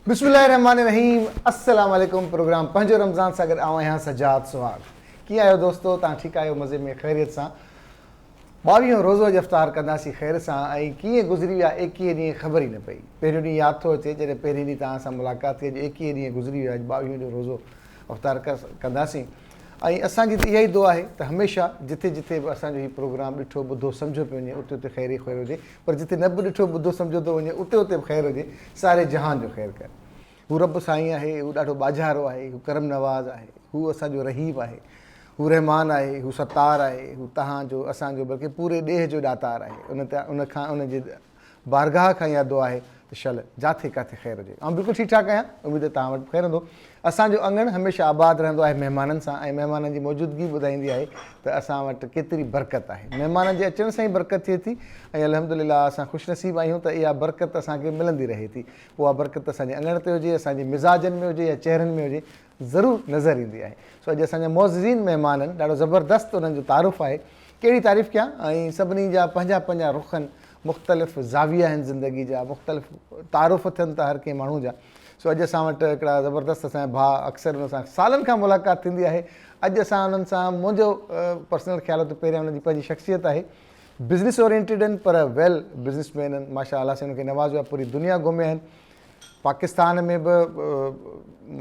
بسم الله الرحمٰن الرحيم السلام عليڪم پروگرام پنهنجو رمضان سان گڏ آئون آهيان سجاد سهاڳ ڪيئن آهيو دوستو توهان ٺيڪ آهيو مزي ۾ خيريت سان ٻاويهون روزو اڄ افطار ڪنداسين خير سان ۽ ڪيئن گذري ويا ايڪيهه ڏينهن خبر ئي نه پئي پهريون ڏينهن ياد ٿو اچي جڏهن پهرين ڏينهن توهان سان ملاقات ٿي اڄ ايڪيهه ڏينهن گذري ويا اڄ ٻاويهون ڏينهن روزو افطار ڪنداسين ۽ اسان جي ته اها ئي دعا آهي ته هميشه جٿي جٿي به اسان جو هي پروگرام ڏٺو ٻڌو سمجهيو پيو وڃي اتي اتي خير ئي خير هجي پر جتي نه به ڏٺو ٻڌو سمجهيو ٿو وڃي اتي اتي به خير هجي ساري جهان جو خير ڪر هو رب سائين آهي هو ڏاڍو ٻاجهارو آهي هو ڪرم نواز آهي هو اسان جو رحيم آهي هو رحمان آهي هو ستار آهي هو تهان جو اسان جو بلڪه پوري ڏيهه جو ڏاتار آهي ان تي ان کان ان جي بارگاهه کان اها دعا آهي ته شل جاٿي ڪاٿي خير هجي. آئون بلڪل ٺيڪ ٺاڪ آهيان، اميد ته توهان وٽ به خير هوندو. اسان جو اڱڻ هميشه آباد رهندو آهي مهمانن سان ۽ مهمانن جي موجودگي ٻڌائيندي آهي ته اسان وٽ ڪيتري برڪت آهي. مهمانن جي اچڻ سان ئي برڪت ٿئي ٿي ۽ الحمدلله اسان خوش نصيب آهيون ته اها برڪت اسان کي ملندي رهي ٿي. پوء اها برڪت اسان جي اڱڻ تي هجي، اسان جي مزاجن ۾ هجي يا چهرن ۾ هجي ضرور نظر ايندي آهي. سو اڄ اسان جا معززين مهمان آهن، ڏاڍو زبردست انهن جو تعارف آهي. ڪهڙي تعريف ڪيان ۽ سڀني جا پنهنجا پنهنجا رخ آهن، مختلف زاويا آهن زندگي جا، مختلف تعارف ٿين ٿا هر ڪنهن ماڻهو جا. سو اڄ اسان وٽ هڪڙا زبردست اسان جا ڀاء اڪثر انهن سان سالن کان ملاقات ٿيندي آهي. اڄ اسان انهن سان منهنجو پرسنل خيال آهي ته پهريان انهن جي پنهنجي شخصيت آهي، بزنس اورينٽيڊ آهن پر ويل بزنس مين آهن، ماشاء الله سائين انهن کي نوازيو آهي، پوري دنيا گهميا آهن. پاڪستان ۾ به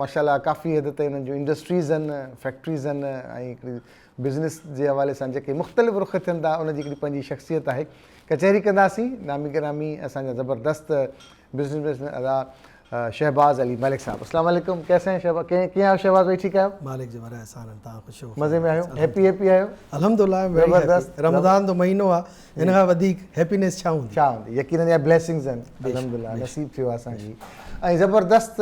ماشاء الله ڪافي حد تائين انهن جون انڊسٽريز آهن، فيڪٽريز آهن ۽ هڪڙي بزنس جي حوالي سان جيڪي مختلف رخ ٿين ٿا ان جي هڪڙي پنهنجي شخصيت آهي. ڪچهري ڪنداسين نامي گرامي اسان جا زبردست بزنس مين ادا شهباز علي ملڪ صاحب. السلام عليڪم ڪيسي هين شهباز ڪيئن آهيو شهباز ڀائي ٺيڪ آهيو؟ مالڪ جي برائي احسان آهن توهان خوش هو مزي ۾ آهيو هيپي هيپي آهيو؟ الحمدلله I am very happy Ramzan جو مهينو آهي ان کان وڌيڪ هيپينيس ڇا هوندي؟ ڇا هوندي يقينن اها بليسنگز آهن الحمدلله نصيب ٿيو آهي اسان کي ۽ زبردست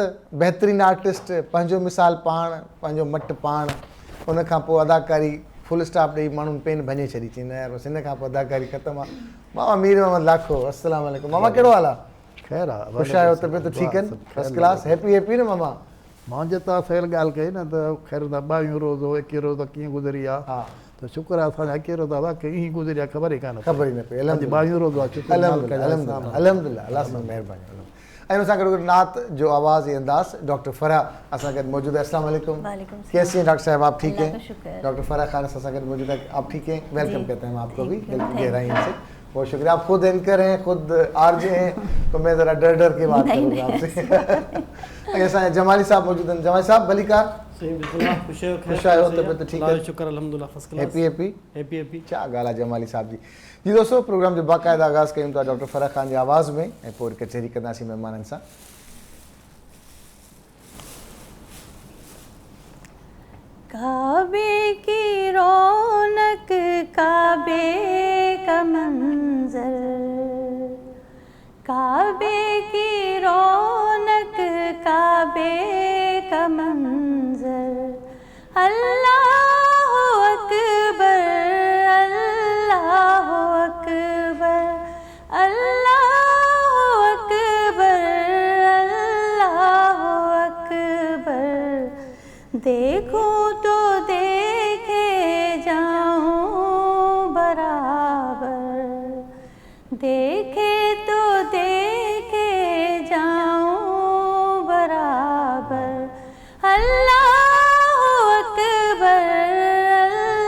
بهترين آرٽسٽ پنهنجو مثال پاڻ پنهنجو مٽ پاڻ ان کان پوء اداڪاري فل اسٽاپ ڏئي ماڻهن پين ڀڃي ڇڏي چي نه يار بس هن کان پوء اداڪاري ختم آهي ماما مير محمد لاکو السلام عليڪم ماما ڪهڙو حال آهي؟ خير آ خوش آهيو طبيعت ٺيڪ آهن فرسٽ ڪلاس هيپي هيپي نه ماما؟ مان جي توهان سهيل ڳالهه ڪئي نه ته خير سان ٻاويهون روزو ايڪيهه روزا ڪيئن گذري ويا ته شڪر آهي اسان جا ايڪيهه روزا واقعي ائين گذري ويا خبر ئي ڪانه خبر ئي نه پئي اڄ ٻاويهون روزو آهي شڪر مالڪ جا احسان آهن الحمدلله الله سائين مهرباني ۽ ان سان گڏ گڏ نعت جو آواز ۽ انداز ڊاڪٽر فرح اسان گڏ موجود آهي السلام عليڪم ڪيسي هين ڊاڪٽر صاحب آپ ٺيڪ هين ڊاڪٽر فرح خان اسان سان گڏ موجود آهي آپ ٺيڪ هين ويلڪم ڪهتي هين آپ کو بي دل ڪي گهرائين سي بهت شڪريه آپ خود اينڪر هين خود آر جي هين تو مين ذرا ڊر ڊر ڪي بات ڪرون گا آپ سي ۽ اسان جا جمالي صاحب موجود آهن جمالي صاحب ڀليڪار سائين بسم الله خوش آهيو خوش آهيو طبيعت ٺيڪ آهي شڪر الحمدلله first class happy happy happy happy ڇا ڳالهه آهي جمالي صاحب جي جي دوستو پروگرام جو باقاعده آغاز ڪيون ٿا ڊاڪٽر فرح خان جي آواز ۾ ۽ پوء وري ڪچهري ڪنداسين مهمانن سان. ڪعبي ڪي رونق ڪعبي ڪا منظر ڪعبي ڪي رونق ڪعبي ڪا منظر الله اڪبر الله اڪبر الله اڪبر الله اڪبر ديکون تو ديکي جائون برابر ديکي تو ديکي جائون برابر الله اڪبر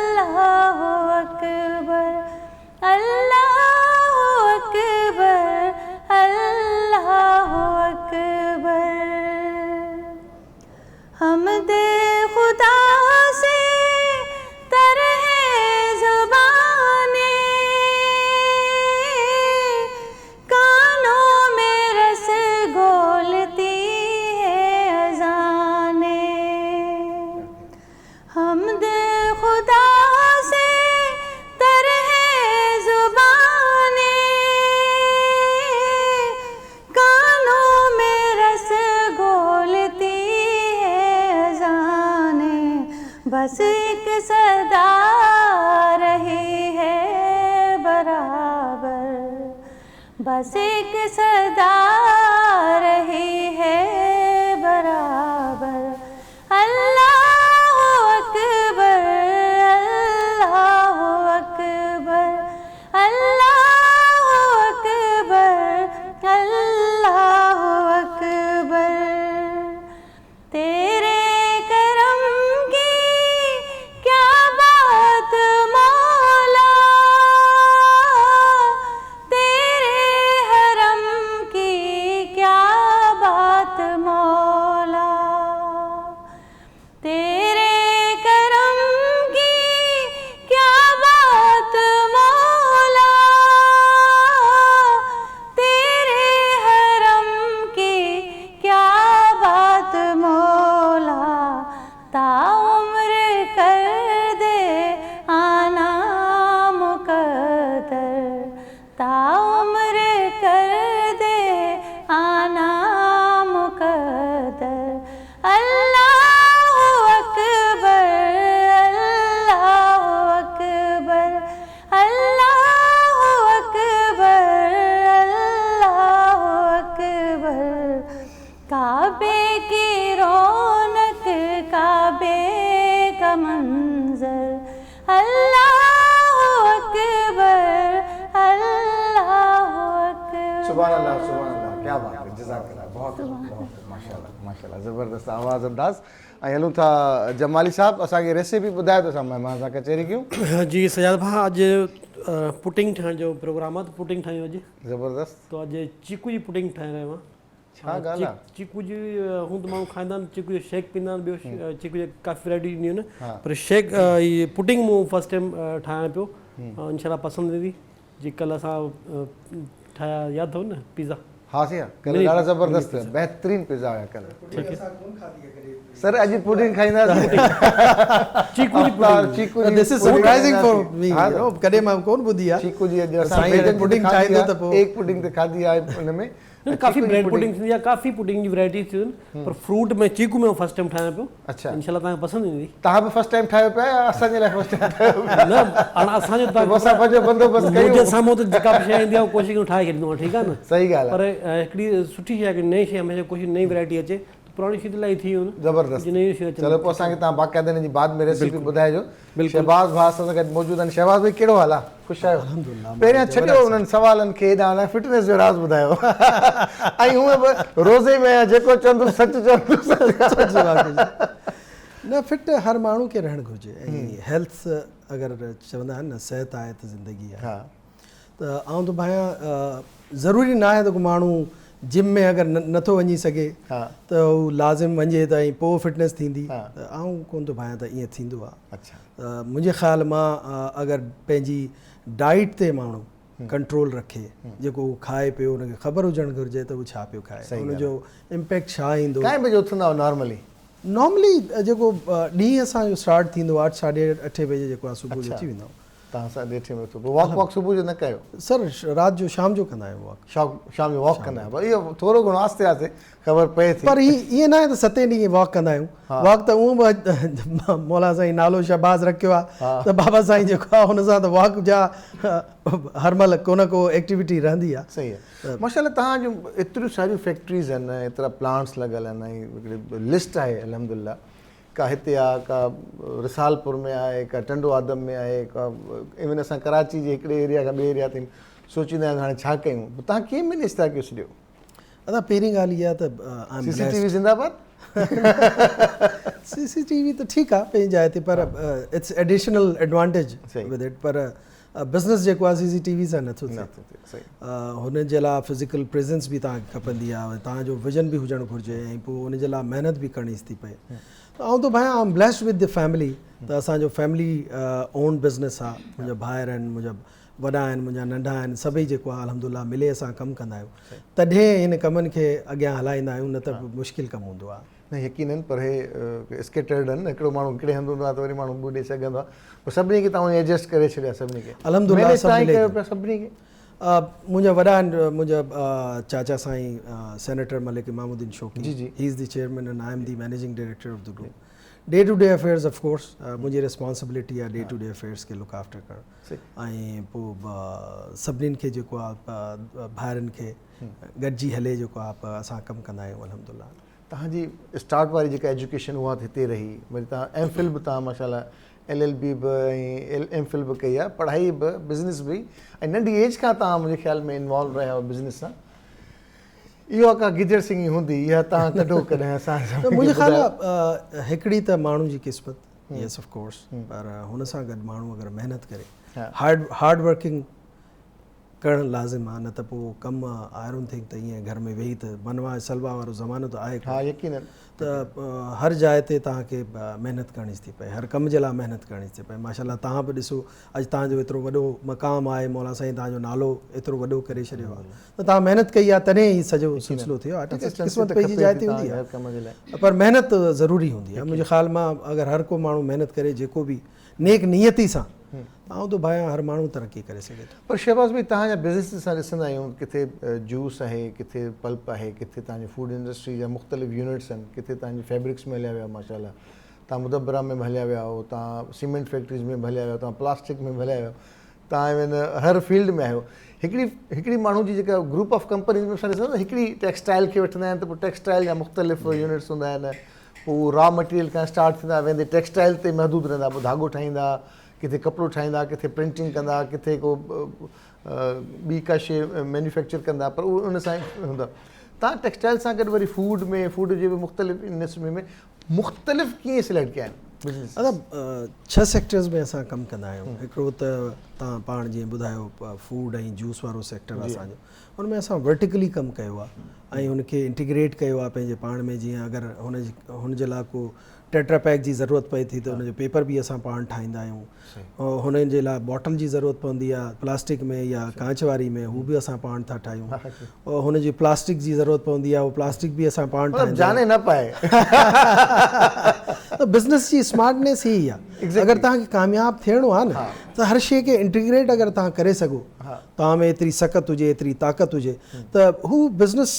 الله اڪبر الله اڪبر الله اڪبر حمد خدا سي تر هي زباني ڪانو ۾ رس گهولتي هي اذاني حمد خدا سي تر هي زباني ڪانو ۾ رس گهولتي هي اذاني بس هڪ صدا رهي هي برابر بس هڪ صدا رهي هي برابر الله اڪبر الله اڪبر الله اڪبر الله اڪبر. काबे की रौनक, काबे का मंजर, अल्लाह अकबर, अल्लाह अकबर। सुभान अल्लाह, सुभान अल्लाह, क्या बात है, जज़ाकल्लाह, बहुत बहुत माशाअल्लाह, माशाअल्लाह, ज़बरदस्त आवाज़ अंदाज़। ऐं हलूं था जमाली साहब, असांखे रेसिपी ॿुधायो त असां महिमान सां कचहरी कयूं। जी सजाद भाउ, अॼु पुडिंग ठाहिण जो प्रोग्राम आहे त पुडिंग ठाहियूं अॼु। ज़बरदस्त। त अॼु चीकू जी पुडिंग ठाहे रहियो आहियां। छा ॻाल्हि आहे? चीकू जी हूअं त माण्हू खाईंदा आहिनि, चीकू जो शेक पीअंदा आहिनि, ॿियो चीकू जी काफ़ी वैरायटी ईंदियूं आहिनि, पर शेक हीअ पुडिंग मूं फर्स्ट टाइम ठाहियां पियो, इनशा पसंदि ईंदी। जी कल्ह असां ठाहिया, यादि अथव न पिज़ा? हा साईं, कल्ह ॾाढा ज़बरदस्त बहितरीन पिज़ा हुया कल्ह। सर अॼु पुडिंग खाईंदासीं। चीकू जी पुडिंग। चीकू जी this is surprising for me, you know, कॾहिं मां कोन ॿुधी आहे। चीकू जी अॼु असां साईं पुडिंग ठाहींदो त पोइ एक पुडिंग त खाधी आहे हुन में। काफ़ी ब्रेड पुडिंग थींदी आहे, काफ़ी पुडिंग जी वैरायटी थींदियूं आहिनि, पर फ्रूट में चीकू में फर्स्ट टाइम ठाहियां पियो। अच्छा, इंशाल्लाह तव्हांखे पसंदि ईंदी। तव्हां बि फर्स्ट टाइम ठाहियो पिया या असांजे लाइ फर्स्ट टाइम ठाहियो पिया? न, हाणे असांजो त असां पंहिंजो बंदोबस्तु कयूं। मुंहिंजे साम्हूं त जेका बि शइ ईंदी आहे कोशिश कयूं ठाहे छॾींदो आहियां, ठीकु आहे न? सही ॻाल्हि आहे। पर हिकिड़ी सुठी शइ आहे, नई शइ हमेशा कोशिश नई वैरायटी अचे, पुराणी शइ त इलाही थी वियूं आहिनि। ज़बरदस्त। नई शइ अचनि। चलो पोइ असांखे तव्हां बाक़ाइदा हिन जी बाद में रेसिपी ॿुधाइजो। शहबाज़ भाउ असां सां गॾु मौजूदु आहिनि। शहबाज़ भाई, कहिड़ो हाल आहे? ख़ुशि आहियो? अल्हम्दुलिल्लाह। पहिरियां छॾियो उन्हनि सवालनि खे, हेॾां फिटनेस जो राज़ ॿुधायो। ऐं हूअं बि रोज़े में आहियां, जेको चवंदुसि सचु चवंदुसि। न, फिट हर माण्हू खे रहणु घुरिजे ऐं हेल्थ अगरि चवंदा आहिनि न, सिहत आहे त ज़िंदगी आहे। त आउं त भायां ज़रूरी न आहे त को माण्हू जिम में अगरि नथो वञी सघे त हू लाज़िम वञे त ऐं पोइ फिटनेस थींदी, त आउं कोन थो भायां त ईअं थींदो आहे। अच्छा। त मुंहिंजे ख़्याल मां अगरि पंहिंजी डाइट ते माण्हू कंट्रोल रखे, जेको हू खाए पियो हुनखे ख़बर हुजणु घुरिजे त हू छा पियो खाए, हुनजो इम्पैक्ट छा ईंदो। कांय बजे उथंदा आहियो नॉर्मली? नॉर्मली जेको ॾींहुं असांजो स्टार्ट थींदो आहे 8 8:30 बजे जेको आहे सुबुह जो अची वेंदा आहियूं। तव्हां 8:30 में उथो, पोइ वॉक वॉक सुबुह जो न कयो? सर राति जो शाम जो कंदा आहियूं वॉक। शाम जो वॉक कंदा आहियूं, पर इहो थोरो घणो आहिस्ते आहिस्ते ख़बर पए थी। पर हीअ ईअं न आहे त सते ॾींहुं वॉक कंदा आहियूं। वॉक त हूअं बि मौला साईं नालो शहबाज़ रखियो आहे त बाबा साईं जेको आहे हुन सां त वॉक जा हर महिल को न को एक्टिविटी रहंदी आहे। सही आहे। माशाअल्लाह तव्हां जूं एतिरियूं सारियूं फैक्ट्रीज़ आहिनि, एतिरा प्लांट्स लॻल आहिनि ऐं हिकिड़ी लिस्ट आहे अल्हम्दुलिल्लाह, का हिते आहे, का रिसालपुर में आहे, का टंडो आदम में आहे, का इवन असां कराची जे हिकिड़े एरिया खां ॿिए एरिया ताईं सोचींदा आहियूं हाणे छा कयूं, पोइ तव्हां कीअं मैनेज था कयो सॼो? अदा पहिरीं ॻाल्हि इहा त सीसीटीवी ज़िंदाबाद। सीसीटीवी त ठीकु आहे पंहिंजी जाइ ते, पर it's additional advantage with it. पर बिज़नेस जेको आहे सीसीटीवी सां नथो थिए, हुन जे लाइ फिज़िकल प्रेज़ेंस बि तव्हांखे खपंदी आहे, तव्हांजो विजन बि हुजणु घुरिजे ऐं पोइ उन जे लाइ महिनत बि करणी थी पए। त आउं त भायां I am blessed with the family, त असांजो फैमिली ओन बिज़नेस आहे, मुंहिंजा भाइर आहिनि, मुंहिंजा वॾा आहिनि, मुंहिंजा नंढा आहिनि, सभई जेको आहे अल्हम्दुलिल्लाह मिले असां कमु कंदा आहियूं, तॾहिं हिन कमनि खे अॻियां हलाईंदा आहियूं, न त मुश्किल कमु हूंदो आहे। न यकीनन, पर हे स्केटर्ड आहिनि, हिकिड़ो माण्हू हिकिड़े हंधि हूंदो आहे त वरी माण्हू ॿुॾे सघंदो आहे, पोइ सभिनी खे तव्हां एडजस्ट करे छॾिया सभिनी खे? अल्हम्दुलिल्लाह सभु कयो पिया सभिनी खे। मुंहिंजा वॾा आहिनि, मुंहिंजा चाचा साईं senator Malik Imamuddin Shauqi, ji ji, he is the chairman and I am the managing director of the group. Day to day affairs of course मुंहिंजी रिस्पॉन्सिबिलिटी आहे डे टू डे अफेयर्स खे लुक आफ्टर करणु, ऐं पोइ सभिनीनि खे जेको आहे भाइरनि खे गॾिजी हले जेको आहे असां कमु कंदा आहियूं अल्हम्दुलिल्लाह। तव्हांजी स्टार्ट वारी जेका एजुकेशन उहा त हिते रही, वरी तव्हां एम फिल बि तव्हां माशाअल्लाह एल एल बी बि ऐं एम फिल बि कई आहे, पढ़ाई बि, बिज़नेस बि, ऐं नंढी एज खां तव्हां मुंहिंजे ख़्याल में इन्वॉल्व रहिया आहियो बिज़नेस सां। इहो का गिजर सिंह हूंदी इहा तव्हां कढो कॾहिं असां? मुंहिंजे ख़्याल आहे हिकिड़ी त माण्हू जी क़िस्मत, येस ऑफ कोर्स, पर हुन सां गॾु माण्हू अगरि महिनत करे, हार्ड वर्किंग करणु लाज़िम आहे, न त पोइ कमु I don't think त ईअं घर में वेही त बनवा सलवा वारो ज़मानो त आहे। हा यकीनन, त हर जाइ ते तव्हांखे महिनत करणी थी पए, हर कम जे लाइ महिनत करणी थी पए। माशाअल्लाह तव्हां बि ॾिसो अॼु तव्हांजो एतिरो वॾो मक़ाम आहे, मौला साईं तव्हांजो नालो एतिरो वॾो करे छॾियो आहे, त तव्हां महिनत कई आहे तॾहिं ई सॼो सिलसिलो थियो आहे। क़िस्मत पंहिंजी जाइ ते हूंदी आहे, पर महिनत ज़रूरी हूंदी आहे। मुंहिंजे ख़्याल मां अगरि हर को माण्हू महिनत करे, जेको बि नेक नियती सां, आउं त भायां हर माण्हू तरक़ी करे सघे थो। पर शहबाज़ भाई, तव्हांजा बिज़नेस असां ॾिसंदा आहियूं, किथे जूस आहे, किथे पल्प आहे, किथे तव्हांजी फूड इंडस्ट्री जा मुख़्तलिफ़ यूनिट्स आहिनि, किथे तव्हांजी फैब्रिक्स में हलिया विया माशाअल्लाह, तव्हां मुदबरा में बि हलिया विया आहियो, तव्हां सीमेंट फैक्ट्रीज़ में बि हलिया विया, तव्हां प्लास्टिक में बि हलिया विया। توهان ايون هر فيلڊ ۾ آهيو. هڪڙي هڪڙي ماڻهو جي جيڪا گروپ آف ڪمپنيز ۾ اسان ڏسندا آهيون هڪڙي ٽيڪسٽائل کي وٺندا آهن ته پوء ٽيڪسٽائل جا مختلف يونٽس هوندا آهن پوء اهو را مٽيريل کان اسٽارٽ ٿيندا ويندي ٽيڪسٽائل تي محدود رهندا پوء ڌاڳو ٺاهيندا ڪٿي ڪپڙو ٺاهيندا ڪٿي پرنٽنگ ڪندا ڪٿي ڪو ٻي ڪا شي مينوفيڪچر ڪندا پر اهو ان سان هوندا تان ٽيڪسٽائل سان گڏ وري فوڊ ۾ فوڊ جي به مختلف انڊسٽري ۾ مختلف ڪيئن سليڪٽ ڪيا آهن بزنس؟ ادا ڇهه سيڪٽرز ۾ اسان ڪم ڪندا آهيون هڪڙو ته تان پاڻ جيئن ٻڌايو فوڊ ۽ جوس وارو سيڪٽر اسان جو ان ۾ اسان ورٽيڪلي ڪم ڪيو آهي ۽ ان کي انٽيگريٽ ڪيو آهي پنهنجي پاڻ ۾ جيئن اگر هن هن جي لاء ڪو ٽيٽرا پيڪ جي ضرورت پئي ٿي ته ان جو پيپر به اسان پاڻ ٺاهيندا آهيون هنن جي لاء باٽل جي ضرورت پوندي آهي پلاسٽڪ ۾ يا ڪانچ واري ۾ هو به اسان پاڻ ٿا ٺاهيون هن جي پلاسٽڪ جي ضرورت پوندي آهي هو پلاسٽڪ به اسان پاڻ ٺاهيندا جاني نه پائي. ته بزنس جي اسمارٽنيس هي ئي آهي اگر توهان کي ڪامياب ٿيڻو آهي نه ته هر شيء کي انٽيگريٽ اگر توهان ڪري سگهو توهان ۾ ايتري سڪت هجي ايتري طاقت هجي ته هو بزنس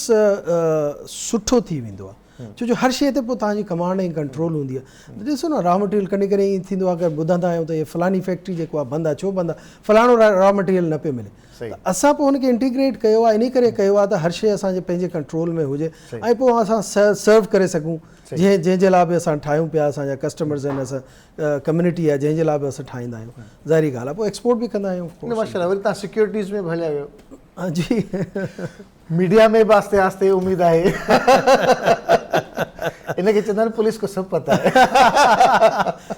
سٺو ٿي ويندو آهي. ڇو جو هر شيء تي پوء توهان جي ڪمانڊ ۽ ڪنٽرول هوندي آهي ڏسو نه را مٽيريل ڪڏهن ڪڏهن ائين ٿيندو آهي ڪه ٻڌندا آهيون ته هي فلاني فيڪٽري جيڪو آهي بند آهي ڇو بند آهي فلاڻو را مٽيريل نه پيو ملي ته اسان پوء هن کي انٽيگريٽ ڪيو آهي انهي ڪري ڪيو آهي ته هر شيء اسان جي پنهنجي ڪنٽرول ۾ هجي ۽ پوء اسان سرو ڪري سگهون جنهن جنهن جي لاء به اسان ٺاهيون پيا اسان جا ڪسٽمرز آهن اسان ڪميونٽي آهي جنهن جي لاء به اسان ٺاهيندا آهيون ظاهري ڳالهه آهي پوء ايڪسپورٽ به ڪندا آهيون نه ماشاءالله وري توهان سيڪيورٽيز ۾ به هليا ويو جي ميڊيا ۾ به آهستي آهستي اميد آهي ان کي چوندا آهن پوليس ڪو سڀ پتا هي.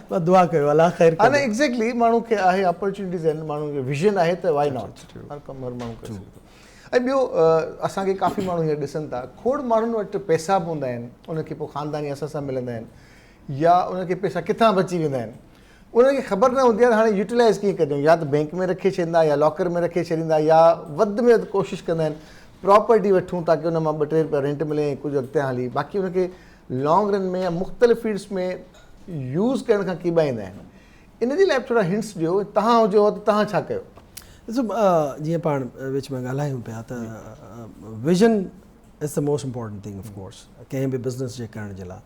بس دعا ڪيو الله خير ڪري. نه ايگزيڪٽلي ماڻهو کي آهي اپرچونٽيز آهن ماڻهو کي ويزن آهي ته وائي not هر ڪم هر ماڻهو ڪري سگهي ٿو ۽ ٻيو اسان کي ڪافي ماڻهو هينئر ڏسن ٿا کوڙ ماڻهن وٽ پئسا به هوندا آهن ان کي پوء خانداني اثاثا ملندا آهن يا ان کي پئسا ڪٿان بچي ويندا آهن انهن کي خبر نه هوندي آهي ته هاڻي يوٽيلائيز ڪيئن ڪجون يا ته بينڪ ۾ رکي ڇڏيندا يا لاڪر ۾ رکي ڇڏيندا يا وڌ ۾ وڌ ڪوشش ڪندا آهن پراپرٽي وٺون تاڪه ان مان ٻه ٽي روپيا رينٽ ملي ۽ ڪجهه اڳتي هلي باقي ان کي لانگ رن ۾ يا مختلف فيلڊس ۾ يوز ڪرڻ کان ڪيٻائيندا آهن ان جي لاء به ٿورا هنٽس ڏيو توهان هجو ها ته توهان ڇا ڪيو؟ ڏسو جيئن پاڻ وچ ۾ ڳالهايون پيا ته vision is the most important thing of course ڪنهن به بزنس جي ڪرڻ جي لاء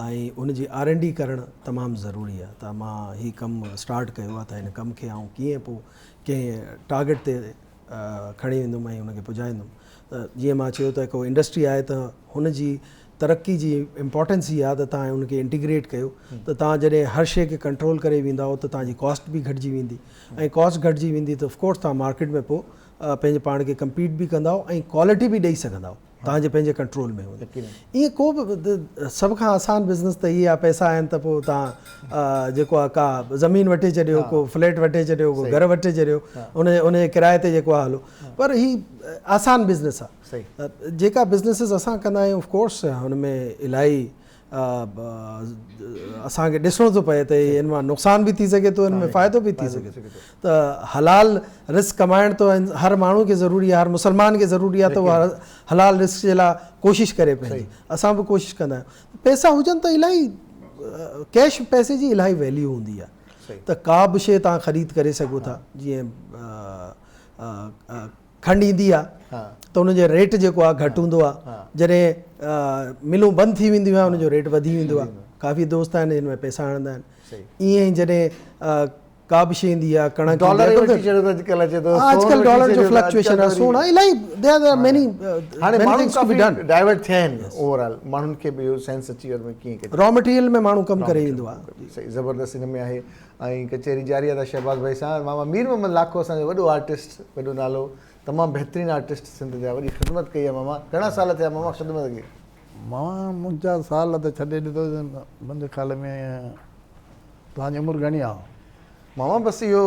۽ ان جي آر اين ڊي ڪرڻ تمام ضروري آهي ته مان هي ڪم اسٽارٽ ڪيو آهي ته هن ڪم کي آئون ڪيئن پوء ڪنهن ٽارگيٽ تي کڻي ويندم ۽ ان کي پڄائيندم ته جيئن مان چيو ته هڪ انڊسٽري آهي ته هن جي ترقي جي امپورٽنس هي آهي ته تهان ان کي انٽيگريٽ ڪيو ته تهان جڏهن هر شيء کي ڪنٽرول ڪري ويندائو ته تهان جي ڪاسٽ به گهٽجي ويندي ۽ ڪاسٽ گهٽجي ويندي ته آف ڪورس تهان مارڪيٽ ۾ پوء پنهنجي پاڻ کي ڪمپيٽ به ڪندائو ۽ ڪوالٽي به ڏئي سگهندائو. توهان جي پنهنجي ڪنٽرول ۾ هوندي. ائين ڪو به سڀ کان آسان بزنس ته هي آهي پئسا آهن ته پوء توهان جيڪو آهي ڪا زمين وٺي ڇڏيو ڪو فليٽ وٺي ڇڏيو ڪو گهر وٺي ڇڏيو ان ان جي ڪرائي تي جيڪو آهي هلو پر هي آسان بزنس آهي جيڪا بزنسز اسان ڪندا آهيون آف ڪورس هن ۾ الاهي اسان کي ڏسڻو ٿو پئي ته ان مان نقصان به ٿي سگهي ٿو ان ۾ فائدو به ٿي سگهي ٿو ته حلال رزق ڪمائڻ ته هر ماڻهو کي ضروري آهي هر مسلمان کي ضروري آهي ته اهو حلال رزق جي لاء ڪوشش ڪري پنهنجي اسان به ڪوشش ڪندا آهيون پئسا هجن ته الاهي ڪيش پئسي جي الاهي ويليو هوندي آهي ته ڪا به شيء توهان خريد ڪري سگهو ٿا جيئن کنڊ ايندي آ ته ان جو ريٽ جيڪو آ گهٽ هوندو آ جڏهن ملون بند ٿي وينديون آهن ان جو ريٽ وڌي ويندو آ ڪافي دوست آهن جن ۾ پئسا هڻندا آهن ائين ئي جڏهن ڪا به شي ايندي آ ڪڻڪ ڊالر اڄڪلهه ڊالر جو فلڪچوئيشن آ سون آ الاهي there are many هاڻي ماڻهو ڪافي ڊائيورٽ ٿيا آهن اوور آل ماڻهن کي به اهو سينس اچي ويو آهي ڪيئن ڪجي را مٽيريل ۾ ماڻهو ڪم ڪري ويندو آ صحيح زبردست ان ۾ آهي ۽ ڪچهري جاري آهي شهباز ڀائي سان ماما مير محمد لاکو اسان جو وڏو آرٽسٽ وڏو نالو تمام بهترين آرٽسٽ سنڌ جا وڏي خدمت ڪئي آهي ماما گهڻا سال ٿيا ماما خدمت کي. ماما منهنجا سال ته ڇڏي ڏتو منهنجي خيال ۾ توهان جي عمر گهڻي آهي. ماما بس اهو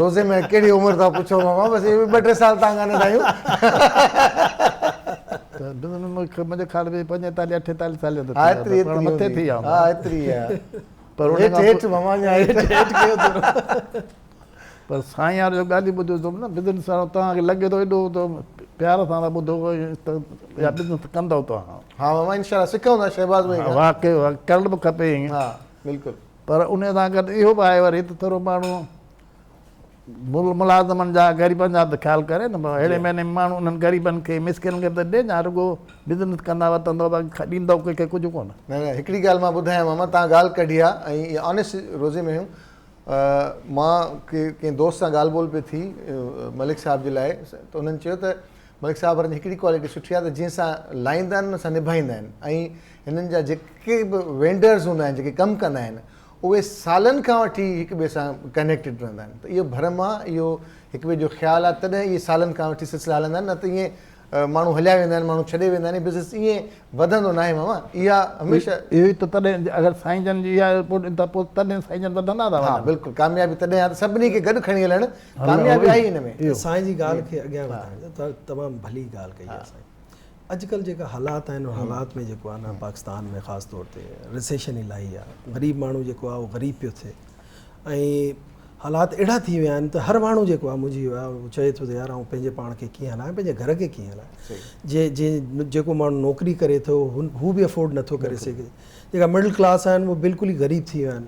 روزي ۾ ڪهڙي عمر ٿا پڇو ماما بس اهو ٻه ٽي سال توهان کان ننڍا آهيون. ته منهنجي خيال ۾ 45 48 سال جو ته ٿي مٿي ٿي ويا ها ايتري آهي. پر ان کان هيٺ ماما اڃا هيٺ هيٺ ڪيو ٿورو. پر سائين يار جو ڳالهيون ٻڌيون اٿم نه بزنس وارو توهان کي لڳي ٿو ايڏو ته پيار سان ٿا ٻڌو ته يا بزنس ڪندؤ توهان. ها ماما انشاء الله سکون ٿا شهباز ڀائي کان. واقعي ڪرڻ به کپي ائين. ها بلڪل. پر ان سان گڏ اهو به آهي وري ته ٿورو ماڻهو ملازمن جا غريبن جا به خيال ڪري نه اهڙي مهيني ۾ ماڻهو انهن غريبن کي مسڪينن کي به ته ڏي يا رڳو بزنس ڪندا وتندو باقي ڏيندو ڪنهن کي ڪجهه ڪونه. نه نه هڪڙي ڳالهه مان ٻڌايان ماما توهان ڳالهه ڪڍي آ ۽ اها آنيسٽ روزي ۾ آهيون مان ڪنهن دوست سان ڳالهه ٻولهه پئي ٿي ملڪ صاحب جي لاء ته انهن چيو ته ملڪ صاحب وارن جي هڪڙي ڪوالٽي سٺي آهي ته جنهن سان لائيندا آهن ان سان نڀائيندا آهن ۽ هنن جا جيڪي به وينڊرز هوندا آهن جيڪي ڪم ڪندا آهن اهي سالن کان وٺي هڪ ٻئي سان ڪنيڪٽيڊ رهندا آهن ته اهو ڀرم آهي اهو هڪ ٻئي جو خيال آهي تڏهن اهي سالن کان وٺي سلسلا هلندا آهن نه ته ائين ماڻهو هليا ويندا آهن ماڻهو ڇڏي ويندا آهن بزنس ائين وڌندو ناهي ماما اها هميشه اهو ئي ته تڏهن اگر سائين جن جي اها رپورٽ ڏين ٿا پوء تڏهن سائين جن وڌندا ٿا ها بلڪل ڪاميابي تڏهن آهي ته سڀني کي گڏ کڻي هلڻ ڪاميابي آهي ان ۾. سائين جي ڳالهه کي اڳيان وڌائڻ ته تمام ڀلي ڳالهه ڪئي آهي سائين اڄڪلهه جيڪا حالات آهن ان حالات ۾ جيڪو آهي نه پاڪستان ۾ خاص طور تي رسيشن الاهي آهي غريب ماڻهو جيڪو آهي اهو غريب پيو ٿئي ۽ حالات اهڙا ٿي ويا آهن ته هر ماڻهو جيڪو آهي منهنجي ويو آهي اهو چئي ٿو ته يار آئون پنهنجي پاڻ کي ڪيئن هلايان پنهنجي گهر کي ڪيئن هلايان جي جي جيڪو ماڻهو نوڪري ڪري ٿو هو به افورڊ نٿو ڪري سگهي جيڪا مڊل ڪلاس آهن اهي بلڪل ئي غريب ٿي ويا آهن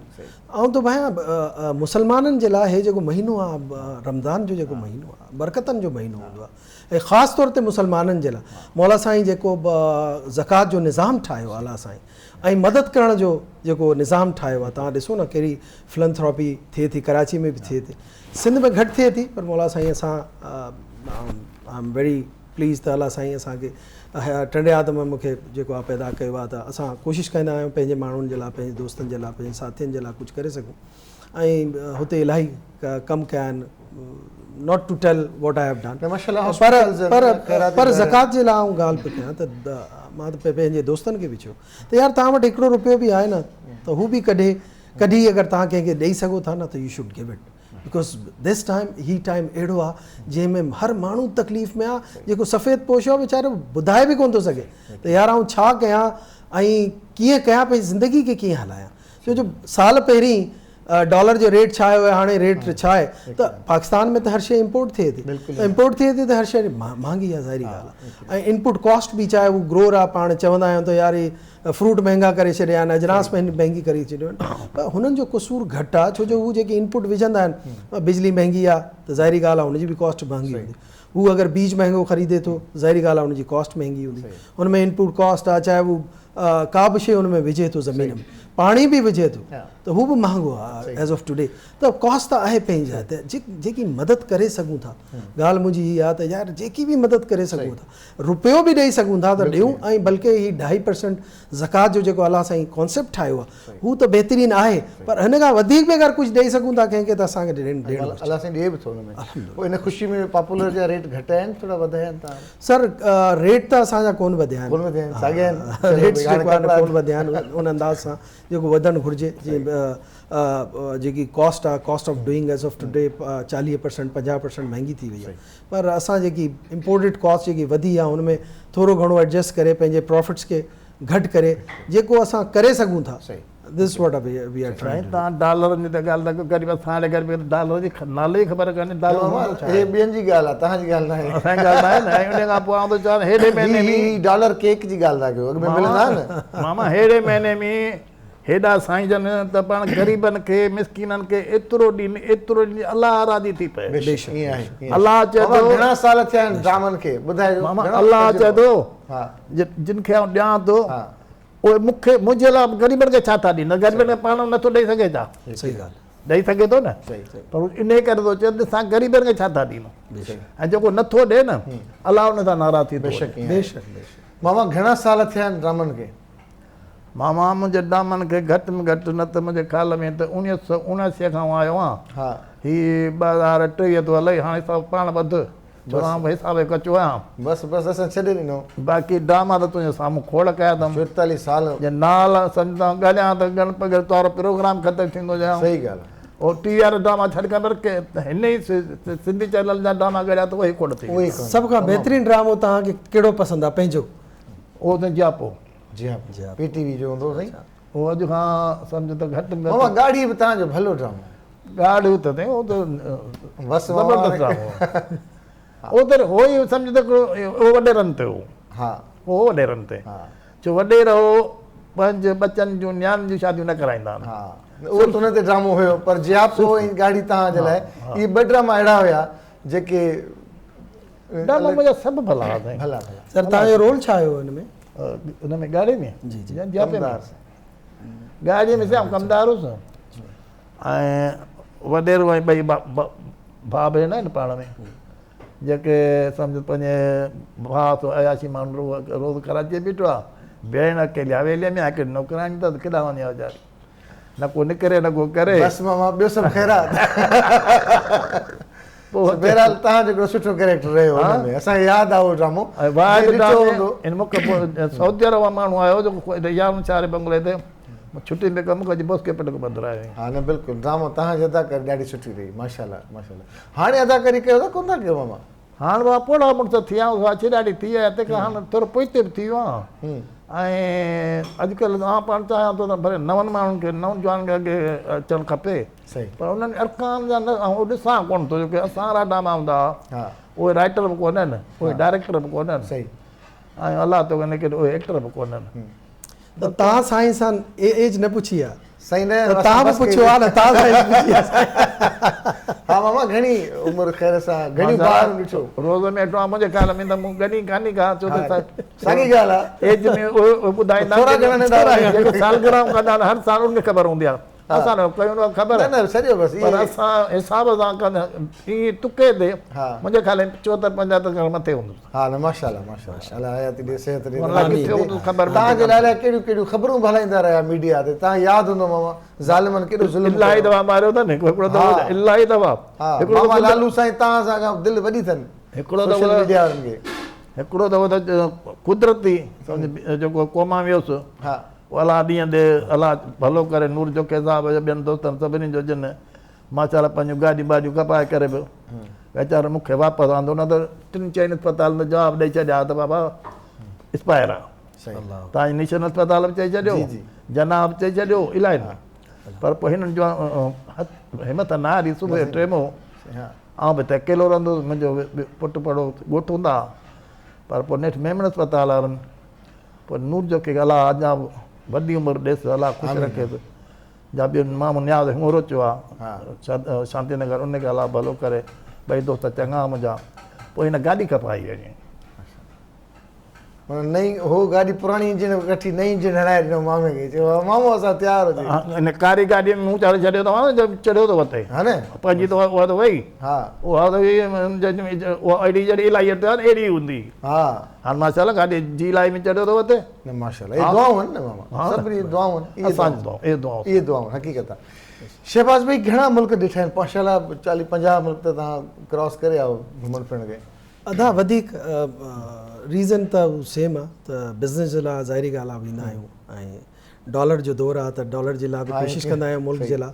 آئون ٿو ڀانيان مسلمانن جي لاء هي جيڪو مهينو آهي رمضان جو جيڪو مهينو آهي برڪتن جو مهينو هوندو آهي ۽ خاص طور تي مسلمانن جي لاء مولا سائين جيڪو زڪوات جو نظام ٺاهيو آهي الله سائين ۽ مدد ڪرڻ جو جيڪو نظام ٺاهيو آهي توهان ڏسو نه ڪهڙي فلنٿراپي ٿئي ٿي ڪراچي ۾ به ٿئي ٿي سنڌ ۾ گهٽ ٿئي ٿي پر مولا سائين اسان I am very please ته الله سائين اسان کي ٽنڊي آدم ۾ مونکي جيڪو آهي پيدا ڪيو آهي ته اسان ڪوشش ڪندا آهيون پنهنجي ماڻهن جي لاء پنهنجي دوستن جي لاء پنهنجي ساٿين جي لاء ڪجهه ڪري سگهون ۽ هتي الاهي ڪم ڪيا آهن not to tell what I have done پر پر پر زڪوات جي لاء آئون ڳالهه پيو ڪيان ته مان ته پنهنجي دوستن کي به چيو ته يار توهان وٽ هڪڙو روپيو به آهي نه ته هو به ڪڍي ڪڍي اگر توهان ڪنهن کي ڏئي سگهو ٿا نه ته you should give it because this time he time اهڙو آهي جنهن ۾ هر ماڻهو تڪليف ۾ آهي جيڪو سفيد پوش آهي ويچارو ٻڌائي به ڪونه ٿو سگهي ته يار آئون ڇا ڪيان ۽ ڪيئن ڪيان پنهنجي زندگي کي ڪيئن هلايان ڇو جو سال پهرين ڊالر جو ريٽ ڇا هيو هاڻي ريٽ ڇا آهي ته پاڪستان ۾ ته هر شيء امپورٽ ٿئي ٿي ته امپورٽ ٿئي ٿي ته هر شيء مهانگي آهي ظاهري ڳالهه آهي ۽ انپوٽ ڪاسٽ به چاهي هو گروئر آهي پاڻ چوندا آهيون ته يار هي فروٽ مهنگا ڪري ڇڏيا آهن اجناس مهنگي ڪري ڇڏيو آهن پر هنن جو قصور گهٽ آهي ڇو جو هو جيڪي انپوٽ وجهندا آهن بجلي مهنگي آهي ته ظاهري ڳالهه آهي هن جي به ڪاسٽ مهنگي هوندي هو اگر بيج مهنگو خريدي ٿو ظاهري ڳالهه آهي ان جي ڪاسٽ مهنگي هوندي ان ۾ انپوٽ ڪاسٽ آهي چاهي هو ڪا به شيء ان ۾ وجهي ٿو زمين ۾ پاڻي به وجهي ٿو ته هو به مهانگو آهي ايز آف ٽوڊي ته ڪاسٽ ته آهي پنهنجي جاء تي جيڪي مدد ڪري سگهون ٿا ڳالهه منهنجي هي آهي ته يار جيڪي به مدد ڪري سگهون ٿا روپيو به ڏئي سگهون ٿا ته ڏيون ۽ بلڪه هي ڍائي پرسنٽ زڪوات جو جيڪو الله سائين ڪانسيپٽ ٺاهيو آهي هو ته بهترين آهي پر هن کان وڌيڪ به اگر ڪجهه ڏئي سگهون ٿا ڪنهن کي ته اسان کي ڏيڻ گهرجي. الله سائين ڏئي به ٿو ان ۾ پوء ان خوشي ۾ پاپولر جا ريٽ گهٽ آهن ٿورا وڌايا آهن توهان؟ سر ريٽ ته اسان جا ڪون وڌيا آهن. ڪون وڌيا آهن ساڳيا آهن. ريٽس جيڪو آهن ڪون وڌيا آهن ان انداز سان جيڪو وڌڻ گهرجي جيئن جيڪي ڪاسٽ آهي cost of doing as of today 40% 50% مهنگي ٿي وئي آهي پر اسان جيڪي امپورٽيڊ ڪاسٽ جيڪي وڌي آهي ان ۾ ٿورو گهڻو ايڊجسٽ ڪري پنهنجي پرافٽس کي گهٽ ڪري جيڪو اسان ڪري سگهون ٿا this what we are trying سائين توهان ڊالرن جي ته ڳالهه ٿا ڪيو غريب اسان جي غريب کي ته ڊالر جي نالي جي خبر ڪانهي ڊالر هوندو ڇا آهي. هي ٻين جي ڳالهه آهي توهان جي ڳالهه ناهي. اسان جي ڳالهه ناهي نه ۽ ان کان پوء آئون ٿو چوان هيڏي مهيني ۾ هي ڊالر ڪيڪ جي ڳالهه ٿا ڪيو اڳ ۾ ملندا ها نه. ماما هيڏي مهيني ۾ هيڏا سائين جن ته پاڻ غريبن کي مسڪينن کي ايترو ڏين ايترو ڏين الله راضي ٿي پئي. بيشڪ ائين آهي ائين الله چئي ماما ٿو گهڻا سال ٿيا آهن ڊرامن کي ٻڌائجو ماما الله چئي ٿو جن کي آئون ڏيان ٿو اهي مون کي منهنجي لاء غريبن کي ڇا ٿا ڏين غريبن کي پاڻ نٿو ڏئي سگهي ڇا صحيح ڳالهه ڏئي سگهي ٿو نه پر انهي ڪري ٿو چئي ته اسان غريبن کي ڇا ٿا ڏين ۽ جيڪو نٿو ڏي نه الله ان سان ناراض ٿي ٿو وڃي. بيشڪ بيشڪ. ماما گهڻا سال ٿيا آهن ڊرامن کي؟ ماما منهنجي ڊرامن کي گهٽ ۾ گهٽ نه ته منهنجي خيال ۾ ته 1979 کان آيو آهيان هي 2023 ٿو هلي هاڻي حساب پاڻ ٻڌ ڇو ته آئون به حساب جو ڪچو آهيان. بس بس اسان ڇڏي ڏنو. باقي ڊراما ته تنهنجي سامهون کوڙ ڪيا اٿم. 44 سال. جي نال سمجهه ته ڳالهيان ته ڳڻ پڳڙ توارو پروگرام ختم ٿيندو جايان. صحيح ڳالهه آهي. او ٽي وي وارا ڊراما ڇڏ ڪر پر هن ئي سنڌي چينل جا ڊراما ڳڙيا ته اهي کوڙ ٿي ويندا. سڀ کان بهترين ڊرامو توهان کي ڪهڙو پسند آهي پنهنجو؟ اهو ته جياپو. جياپو پي ٽي وي جو هوندو هو سائين. اهو اڄ کان سمجهه ته گهٽ ۾ گهٽ. ماما ڳاڙهي به توهان جو ڀلو ڊرامو. ڳاڙهي ته سائين اهو ته زبردست ڊرامو هو. اهو ته هو ئي سمجهه ته اهو وڏيرن تي هو. ها. اهو وڏيرن تي. ڇو وڏيرو پنهنجي ٻچن جون نياڻين جون شاديون نه ڪرائيندا آهن. ها اهو ته ان تي ڊرامو هيو پر جياپو ۽ ڳاڙهي توهان جي لاء اهي ٻه ڊراما اهڙا هيا جيڪي ڊراما منهنجا سڀ ڀلا هئا سائين. ڀلا ڀلا. سر توهان جو رول ڇا هيو ان ۾؟ ان ۾ ڳاڙهي ۾؟ جي جي. جياپي ۾. ڳاڙهي ۾ سائين آئون ڪمدار هوس ۽ وڏيرو ۽ ٻئي ڀاء ڀيڻ آهن پاڻ ۾، جيڪي سمجهه پنهنجي ڀاء سو عياشي ماڻهو روز ڪراچيء بيٺو آهي، ڀيڻ اڪيلي حويليء ۾ آهي، هڪڙي نوڪرياڻي اٿس، ڪيڏانهن وڃي ويچاري، نه ڪو نڪري نه ڪو ڪري. بس ماما ٻيو سڀ خير آ. بهرحال توهان جو هڪڙو سٺو ڪريڪٽر رهيو ان ۾ اسان کي ياد آ اهو ڊرامو ۽ واحد ڊرامي ان مون کي سعودي عرب مان ماڻهو آيو جيڪو يارهن چاري بنگلي تي ڇٽي ۾ ڪم ڪجي بوس کي پٽ ٻڌرايو ها نه بلڪل ڊرامو توهان جي اداڪاري ڏاڍي سٺي رهي ماشاءالله ماشاءالله هاڻي اداڪاري ڪيو ٿا ڪون ٿا ڪيو ماما؟ هاڻ بابا پوڙها مڙس ٿي ويا آهيون اڇي ڏاڙهي ٿي آهي تنهن کان هاڻ ٿورو پوئتي به ٿي ويو آهيان ۽ اڄڪلهه آئون پاڻ چاهيان ٿو ته ڀلي نون ماڻهن کي نون جوانن کي اڳي اچڻ کپي پر انهن ارڪان جا نه آئون ڏسان ڪونه ٿو جيڪي اسان وارا ڊراما هوندا هئا اهي رائيٽر به ڪونهن اهي ڊائريڪٽر به ڪونهن ۽ الله ٿو ڪري ڪي اهي ايڪٽر به ڪونهن. ته توهان سائين سان ايج نه پڇي آ. سائين نه ته توهان به پڇيو آ نه توهان سان ايج پڇي آ سائين. ها ماما گهڻي عمر خير سان گهڻيون بهارون ڏٺو. روز ۾ ويٺو آ منهنجي خيال ۾ ته مون ڳڻي ڪانهي ڪا ڇو ته ساڳي ڳالهه آ ايج ۾ اهي ٻڌائيندا آهن جيڪي سالگرهون ڪندا آهن هر سال انهن کي خبر هوندي آ. اسان نه ڪيون نه خبر نه نه سڄو بس پر اسان حساب سان ڪن ائين تڪي تي منهنجي خيال ۾ 74 75 کان مٿي هوندس. ها نه ماشاءالله ماشاءالله الله حياتي ڏي صحت ڏي آمين خبر توهان جي لاء الائي ڪهڙيون ڪهڙيون خبرون به هلائيندا رهيا ميڊيا تي توهان ياد هوندو ماما ظالمن ڪيڏو ظلم ڪيو الاهي دفعا ماريو اٿن هڪڙو دفعو الاهي دفعا هڪڙو ماما لالو سائين توهان سان کان دل وڏي اٿن هڪڙو دفعو ميڊيا وارن کي هڪڙو دفعو ته قدرتي سمجھ جيڪو ڪوما ۾ ويس ها پوء الله ڏينهن ڏي الله ڀلو ڪري نور جوکي صاحب جو ٻين دوستن سڀني جو جن ماشاء الله پنهنجون گاڏيون ٻاڏيون کپائي ڪري به ويچارن مون کي واپس آندو نه ته ٽن چئن اسپتالن ۾ جواب ڏئي ڇڏيا ته بابا اسپائر آ تان جي نيشن اسپتال به چئي ڇڏيو جناح به چئي ڇڏيو الائي نه پر پوء هنن جو همت نه هاري صبح جو ٽيم هو آئون به ته اڪيلو رهندو هوس منهنجو پٽ پڙو ڳوٺ هوندا هئا پر پوء نيٺ ميمڻ اسپتال وارن پوء نور جوکي کي الله اڃا به وڏي عمر ڏيس الله خوش رکيس جا ٻيو مامو نياز هڱوروچو آ شانتي نگر ان کي الله ڀلو ڪري ٻئي دوست چڱا منهنجا پوء هن گاڏي کپائي وڃي. معنيٰ نئين هو گاڏي پراڻي انجڻ ڪٺي نئين انجڻ هڻائي ڏنو مامي کي چيو مامو اسان تيار هجي. ان ڪاري گاڏي ۾ مون چاڙهي ڇڏيو ته چڙهيو ٿو وتي. ها نه. پنهنجي ته اها ته وئي. ها. اها ته اها اهڙي جهڙي الائي اٽي آهي اهڙي هوندي. ها. هاڻ ماشاء الله گاڏي جي لائي ۾ چڙهيو ٿو وتي. نه ماشاء الله اهي دعائون آهن نه ماما سڀني جون دعائون آهن. اسان جون دعائون اهي دعائون. اهي دعائون حقيقت آهي. شهباز ڀائي گهڻا ملڪ ڏٺا آهن ماشاء الله چاليهه 50 ملڪ ته توهان ڪراس ڪري آيو گهمڻ ڦرڻ کي. ادا وڌيڪ ريزن ته هو سيم آ ته بزنس جي لاء ظاهري ڳالهه آ ويندا آهيون ۽ ڊالر جو دور آ ته ڊالر جي لاء به ڪوشش ڪندا آهيون ملڪ جي لاء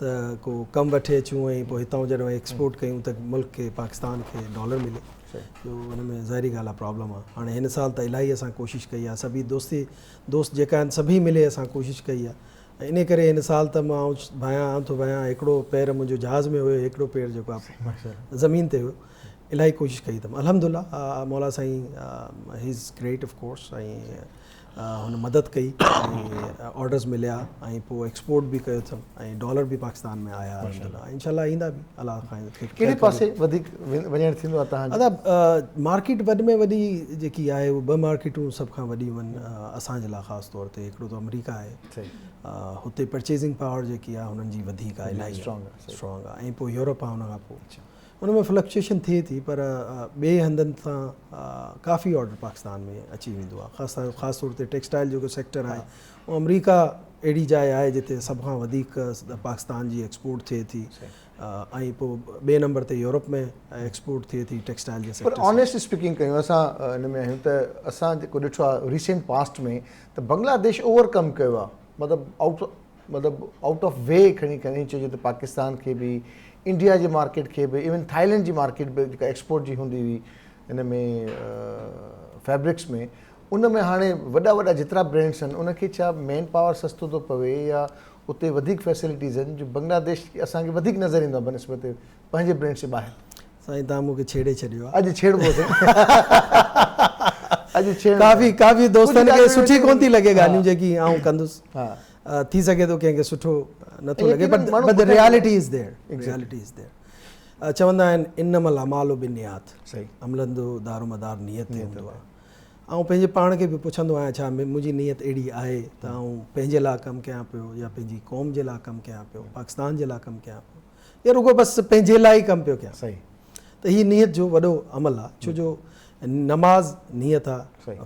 ته ڪو ڪم وٺي اچون ۽ پوء هتان جڏهن ايڪسپورٽ ڪيون ته ملڪ کي پاڪستان کي ڊالر ملي جو ان ۾ ظاهري ڳالهه آ پرابلم آ هاڻي هن سال ته الاهي اسان ڪوشش ڪئي آ سڀئي دوستي دوست جيڪا آهن سڀئي ملي اسان ڪوشش ڪئي آ ۽ انهي ڪري هن سال ته مان ڀانيان آئون ٿو ڀانيان هڪڙو پير منهنجو جهاز ۾ هيو هڪڙو پير جيڪو آ زمين تي هيو الاهي ڪوشش ڪئي اٿم الحمدلله مولا سائين he is great of course ۽ هن مدد ڪئي ۽ آرڊرز مليا ۽ پوء ايڪسپورٽ به ڪيو اٿم ۽ ڊالر به پاڪستان ۾ آيا الحمدلله انشاء الله ايندا به الله کان ڪهڙي پاسي وڌيڪ وڃڻ ٿيندو آهي توهان جو؟ ادا مارڪيٽ وڏ ۾ وڏي جيڪي آهي اهي ٻه مارڪيٽون سڀ کان وڏيون آهن اسان جي لاء خاص طور تي هڪڙو ته آمريڪا آهي هتي پرچيزنگ پاور جيڪي آهي هنن جي وڌيڪ آهي الاهي اسٽرانگ آهي ۽ پوء يورپ آهي ان کان پوء ان ۾ فلڪچوئيشن ٿئي ٿي پر ٻئي هنڌن تان ڪافي آرڊر پاڪستان ۾ اچي ويندو آهي خاص خاص طور تي ٽيڪسٽائل جيڪو سيڪٽر آهي اهو آمريڪا اهڙي جاء آهي جتي سڀ کان وڌيڪ پاڪستان جي ايڪسپورٽ ٿئي ٿي ۽ پوء ٻئي نمبر تي يورپ ۾ ايڪسپورٽ ٿئي ٿي ٽيڪسٽائل جي سيڪٽر. پر آنيسٽ اسپيڪنگ ڪيون اسان ان ۾ آهيون ته اسان جيڪو ڏٺو آهي ريسينٽ پاسٽ ۾ ته بنگلاديش اوور ڪم ڪيو آهي مطلب آئوٽ مطلب آئوٽ آف وي کڻي کڻي چئجي ته پاڪستان کي به انڊيا جي مارڪيٽ کي به ايون ٿائيلينڊ جي مارڪيٽ به جيڪا ايڪسپورٽ جي هوندي هئي ان ۾ فيبرڪس ۾ ان ۾ هاڻي وڏا وڏا جيترا برينڊس آهن ان کي ڇا مين پاور سستو ٿو پوي يا اتي وڌيڪ فيسلٽيز آهن جو بنگلاديش اسان کي وڌيڪ نظر ايندو آهي بنسبت پنهنجي برينڊس جي ٻاهر. سائين توهان مون کي ڇيڙي ڇڏيو آ. اڄ ڇيڙبو سائين. اڄ ڇيڙ ڪافي ڪافي دوستن کي سٺي ڪون ٿي لڳي ڳالهيون جيڪي آئون ڪندس. ٿي سگهي ٿو ڪنهن کي سٺو نٿو لڳي but the reality is there reality is there چوندا آهن انما الاعمال بالنيات عملن جو دارومدار نيت تي هوندو آهي آئون پنهنجي پاڻ کي به پڇندو آهيان ڇا منهنجي نيت اهڙي آهي ته آئون پنهنجي لاء ڪم ڪيان پيو يا پنهنجي قوم جي لاء ڪم ڪيان پيو پاڪستان جي لاء ڪم ڪيان پيو. يا رڳو بس پنهنجي لاء ئي ڪم پيو ڪيان. ته هي نيت جو وڏو عمل آ ڇو جو نماز نيت آ،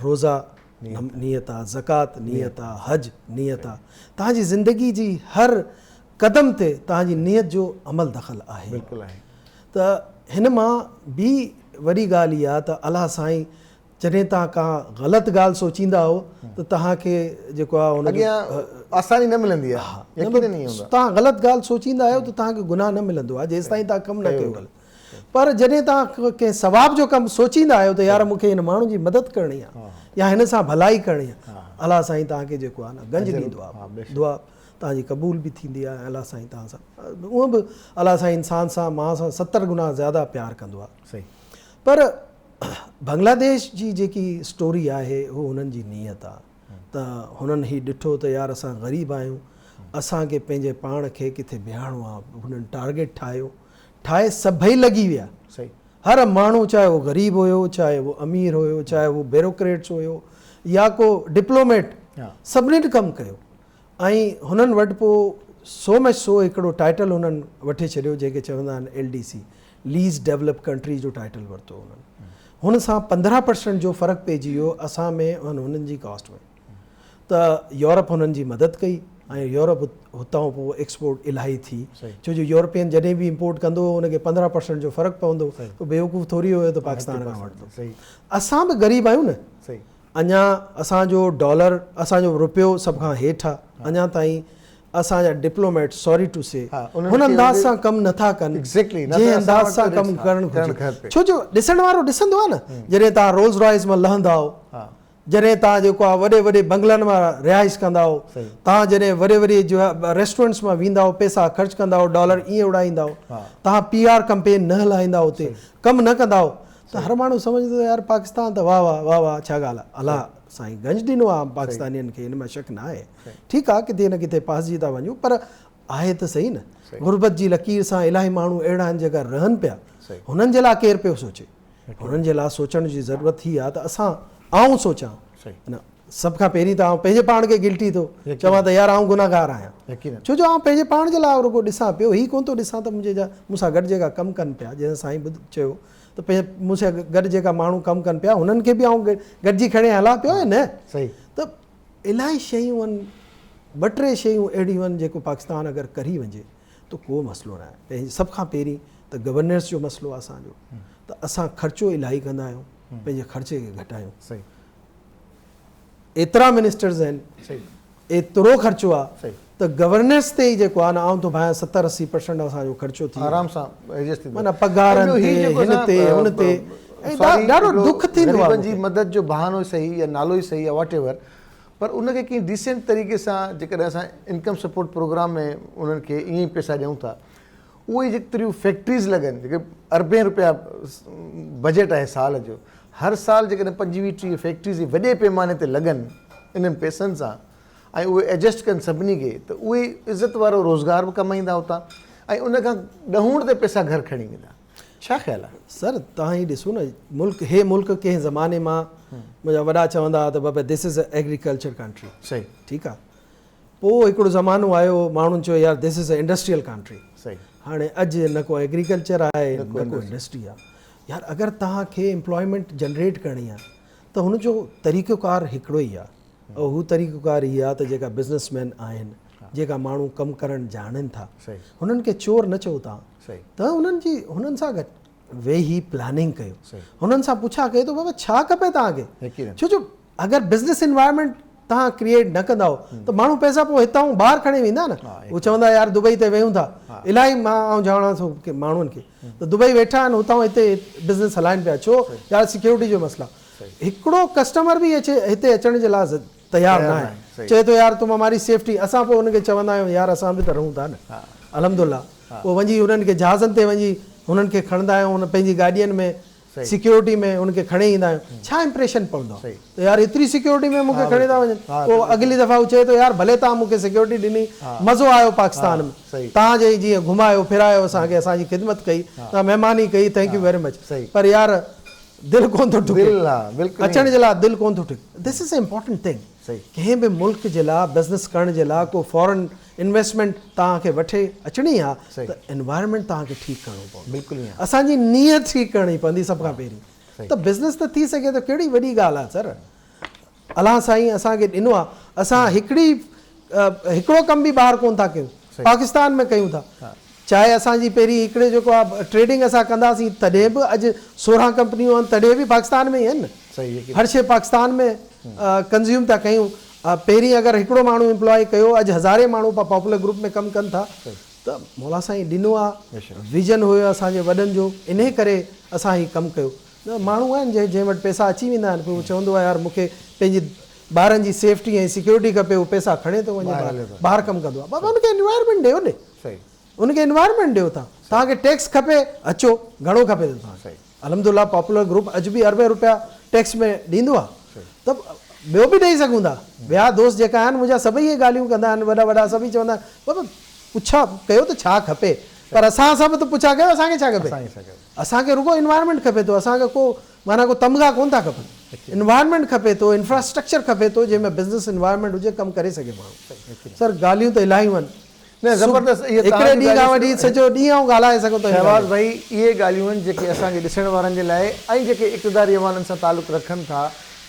روزا نيت آ، زڪوات نيت آ، حج نيت آ. توهان جي زندگي جي هر قدم تي توهان جي نيت جو عمل دخل آهي. ته هن مان ٻي وڏي ڳالهه اها ته الله سائين جڏهن توهان ڪا غلط ڳالهه سوچيندا آهو ته توهان کي جيڪو آهي ان جو اڳيان آساني نه ملندي آهي يقينن ائين هوندو آهي. توهان غلط ڳالهه سوچيندا آهيو ته توهان کي گناهه نه ملندو آهي جيستائين توهان ڪم نه ڪيو غلط پر جڏهن توهان ڪنهن ثواب جو ڪم سوچيندا آهيو ته يار مون کي هن ماڻهو جي مدد ڪرڻي آهي يا هن سان ڀلائي ڪرڻي آهي الله سائين توهان کي جيڪو آهي نه گنج ڏيندو آهي دعا توهان جي قبول به ٿيندي آهي ۽ الله سائين توهان سان هونء به الله سائين انسان سان مان سان 70 گنا زياده پيار ڪندو آهي پر بنگلاديش جي جيڪي اسٽوري آهي هو هنن جي نيت آ ته هنن هي ڏٺو ته يار اسان غريب آهيون اسان کي پنهنجي پاڻ کي ڪٿي بيهارڻو آ هنن ٽارگيٽ ٺاهيو ٺاهي سڀئي لڳي ويا هر ماڻهو چاهي هو غريب هيو چاهي هو امير هيو چاهي هو بيروڪريٽس هيو يا ڪو ڊپلوميٽ سڀني ڪم ڪيو ۽ هنن وٽ پوء سو ۾ سو هڪڙو ٽائيٽل هنن وٺي ڇڏيو جنهن کي چوندا آهن L D C least develop country جو ٽائيٽل ورتو هنن هن سان 15% جو فرق پئجي ويو اسان ۾ ۽ هنن جي ڪاسٽ ۾ ته يورپ هنن جي مدد ڪئي ۽ يورپ هتان پوء ايڪسپورٽ الاهي ٿي ڇو جو يورپين جڏهن به امپورٽ ڪندو هو ان کي 15% جو فرق پوندو هو بيوقوف ٿوري هيو ته پاڪستان کان وٺندو اسان به غريب آهيون نه اڃا اسان جو ڊالر اسان جو روپيو سڀ کان هيٺ آ اڃا تائين اسان جا ڊپلوميٽ سوري ٽو سي هن انداز سان ڪم نٿا ڪن جنهن انداز سان ڪم ڪرڻ گهرجي ڇو جو ڏسڻ وارو ڏسندو آ نه جڏهن توهان رولز رائس مان لهندا آهو جڏهن توهان جيڪو آ وڏي وڏي بنگلن مان رهائش ڪندا آهو توهان جڏهن وڏي وڏي ريسٽورنٽس مان ويندا آهو پئسا خرچ ڪندا آهو ڊالر ائين اڙائيندا آهو توهان پي آر ڪمپين نه هلائيندا آهو اتي ڪم نه ڪندا آهو ته هر ماڻهو سمجهندو ته يار پاڪستان ته واه واه واه واه ڇا ڳالهه آهي الله سائين گنج ڏنو آهي پاڪستانين کي ان مان شڪ نه آهي ٺيڪ آهي ڪٿي نه ڪٿي پاسجي ٿا وڃون پر آهي ته صحيح نه غربت جي لڪير سان الاهي ماڻهو اهڙا آهن جيڪا رهن پيا هنن جي لاء ڪير پيو سوچي هنن جي لاء سوچڻ جي ضرورت هي آهي ته اسان آئون سوچان نه سڀ کان پهرين ته آئون پنهنجي پاڻ کي گلٽي ٿو چوان ته يار آئون گنهگار آهيان ڇو جو آئون پنهنجي پاڻ جي لاء رڳو ڏسان پيو هي ڪونه ٿو ڏسان ته منهنجي جا مون سان گڏ جيڪا ڪم ڪن پيا جنهن سائين به چيو ته پنهنجي مون سان گڏ جيڪا ماڻهو ڪم ڪن پيا هنن کي به آئون گڏجي کڻي هلان پيو يا نه ته الاهي شيون آهن ٻه ٽي شيون اهڙيون آهن جيڪو پاڪستان اگر ڪري وڃي ته ڪو مسئلو نه آهي پنهنجي سڀ کان پهرين ته گورننس جو مسئلو آهي اسان جو ته اسان خرچو الاهي ڪندا آهيون پنهنجي خرچي کي گهٽايون ايترا منسٽرز آهن ايترو خرچو آ ته گورننس تي ئي جيڪو آ نه آئون ٿو ڀانيان 70 80 پرسنٽ اسان جو خرچو ٿي آرام سان ايڊجسٽ ٿيندو معنيٰ پگهارن تي هن تي هن تي ۽ ڏاڍو ڏک ٿيندو آ غريبن جي مدد جو بهانو ئي صحيح يا نالو ئي صحيح يا واٽ ايور پر ان کي ڪنهن ڊيسنٽ طريقي سان جيڪڏهن اسان انڪم سپورٽ پروگرام ۾ انهن کي ائين ئي پئسا ڏيون ٿا اهي جيتريون فيڪٽريز لڳن جيڪي اربين روپيا بجيٽ آهي سال جو هر سال جيڪڏهن 25 30 فيڪٽريز وڏي پيماني تي لڳن انهن پئسن سان ۽ اهي ايڊجسٽ ڪن سڀني کي ته اهي عزت وارو روزگار به ڪمائيندا اتان ۽ ان کان ڏهوڻ تي پئسا گهر کڻي ويندا ڇا خيال آهي؟ سر توهان هي ڏسو نه ملڪ هي ملڪ ڪنهن زماني مان منهنجا وڏا چوندا هئا ته بابا this is a agriculture country صحيح ٺيڪ آهي پوء هڪڙو زمانو آيو ماڻهن چيو يار this is a industrial country هاڻي اڄ نه ڪو ايگريڪلچر آهي نه ڪو انڊسٽري آهي يار اگر توهان کي امپلائمينٽ جنريٽ ڪرڻي آهي ته هن جو طريقو ڪار هڪڙو ئي آهي ۽ هو طريقو ڪار هي آهي ته جيڪا بزنس مين آهن جيڪا ماڻهو ڪم ڪرڻ ڄاڻن ٿا هنن کي چور نه چئو توهان ته هنن جي هنن سان گڏ ويهي پلاننگ ڪيو هنن سان پڇا ڪيو ته بابا ڇا کپي توهان کي ڇو جو اگر بزنس انوائرمينٽ توهان ڪريئيٽ نه ڪندائو ته ماڻهو پئسا پوء هتان ٻاهر کڻي ويندا نه هو چوندا يار دبئي تي ويهون ٿا الاهي مان آئون ڄاڻان ٿو ماڻهن کي ته دبئي ويٺا آهن هتان هتي بزنس هلائن پيا ڇو يار سيڪيورٽي جو مسئلا هڪڙو ڪسٽمر به اچي هتي اچڻ جي لاء تيار نه آهي چئي ٿو يار تم هماري سيفٽي اسان پوء هن کي چوندا آهيون يار اسان به ته رهون ٿا نه الحمدلله پوء وڃي هنن کي جهازن تي وڃي هنن کي کڻندا آهيون پنهنجي گاڏين ۾ سيڪيورٽي ۾ ان کي کڻي ايندا آهيون ڇا امپريشن پوندو آهي ته يار ايتري سيڪيورٽي ۾ مون کي کڻي ٿا وڃن پوء اڳلي دفعا هو چئي ٿو يار ڀلي توهان مون کي سيڪيورٽي ڏني مزو آيو پاڪستان ۾ توهان جي جيئن گهمايو ڦرايو اسان کي اسان جي خدمت ڪئي توهان مهماني ڪئي thank you very much پر يار دل ڪون ٿو ٺڪي اچڻ جي لاء دل ڪون ٿو ٺڪي this is important thing. ڪنهن به ملڪ جي لاء بزنس ڪرڻ جي لاء ڪو فارن انويسٽمينٽ توهان کي وٺي اچڻي آ ته انوائرمينٽ توهان کي ٺيڪ ڪرڻو پوندو. اسان جي نيت ٺيڪ ڪرڻي پوندي سڀ کان پهرين ته بزنس ته ٿي سگهي ٿو ڪهڙي وڏي ڳالهه آ سر. الله سائين اسان کي ڏنو آ اسان هڪڙي هڪڙو ڪم به ٻاهر ڪون ٿا ڪيون پاڪستان ۾ ڪيون ٿا چاهي اسان جي پهرين هڪڙي جيڪو آ ٽريڊنگ اسان ڪنداسين تڏهن به اڄ 16 ڪمپنيون آهن تڏهن به پاڪستان ۾ ئي آهن نه هر شي پاڪستان ۾ ڪنزيوم ٿا ڪيون پهرين اگر هڪڙو ماڻهو امپلائي ڪيو اڄ هزارين ماڻهو پاپولر گروپ ۾ ڪم ڪن ٿا ته مولا سائين ڏنو آ ويزن هيو اسان جي وڏن جو انهي ڪري اسان هي ڪم ڪيو نه ماڻهو آهن جنهن جنهن وٽ پئسا اچي ويندا آهن پوء هو چوندو آهي يار مون کي پنهنجي ٻارن جي سيفٽي ۽ سيڪيورٽي کپي هو پئسا کڻي ٿو وڃي ٻاهر ٻاهر ڪم ڪندو آهي بابا ان کي انوائرمينٽ ڏيو ني ان کي انوائرمينٽ ڏيو تان توهان کي ٽيڪس کپي اچو گهڻو کپي ٿو توهان کي الحمدلله پاپولر گروپ اڄ به اربين روپيا ٽيڪس ۾ ڏيندو آهي ته ٻيو به ڏئي سگهون ٿا ٻيا دوست جيڪا آهن منهنجا سڀئي اهي ڳالهيون ڪندا آهن وڏا وڏا سڀئي چوندا آهن بابا پڇا ڪيو ته ڇا کپي پر اسان سڀ ته پڇا ڪيو اسان کي ڇا کپي اسان کي رڳو انوائرمينٽ کپي ٿو اسان کي ڪو معنيٰ ڪو تمغا ڪون ٿا کپن انوائرمينٽ کپي ٿو انفراسٽرڪچر کپي ٿو جنهن ۾ بزنس انوائرمينٽ هجي ڪم ڪري سگهي ماڻهو سر ڳالهيون ته الاهيون آهن نه زبردست اهي هڪڙي ڏينهن کان وٺي سڄو ڏينهن آئون ڳالهائي سگهان ٿو شهباز ڀائي اهي ڳالهيون آهن جيڪي اسان جي ڏسڻ وارن جي لاء ۽ جيڪي اقتداري ايوانن سان تعلق رکن ٿا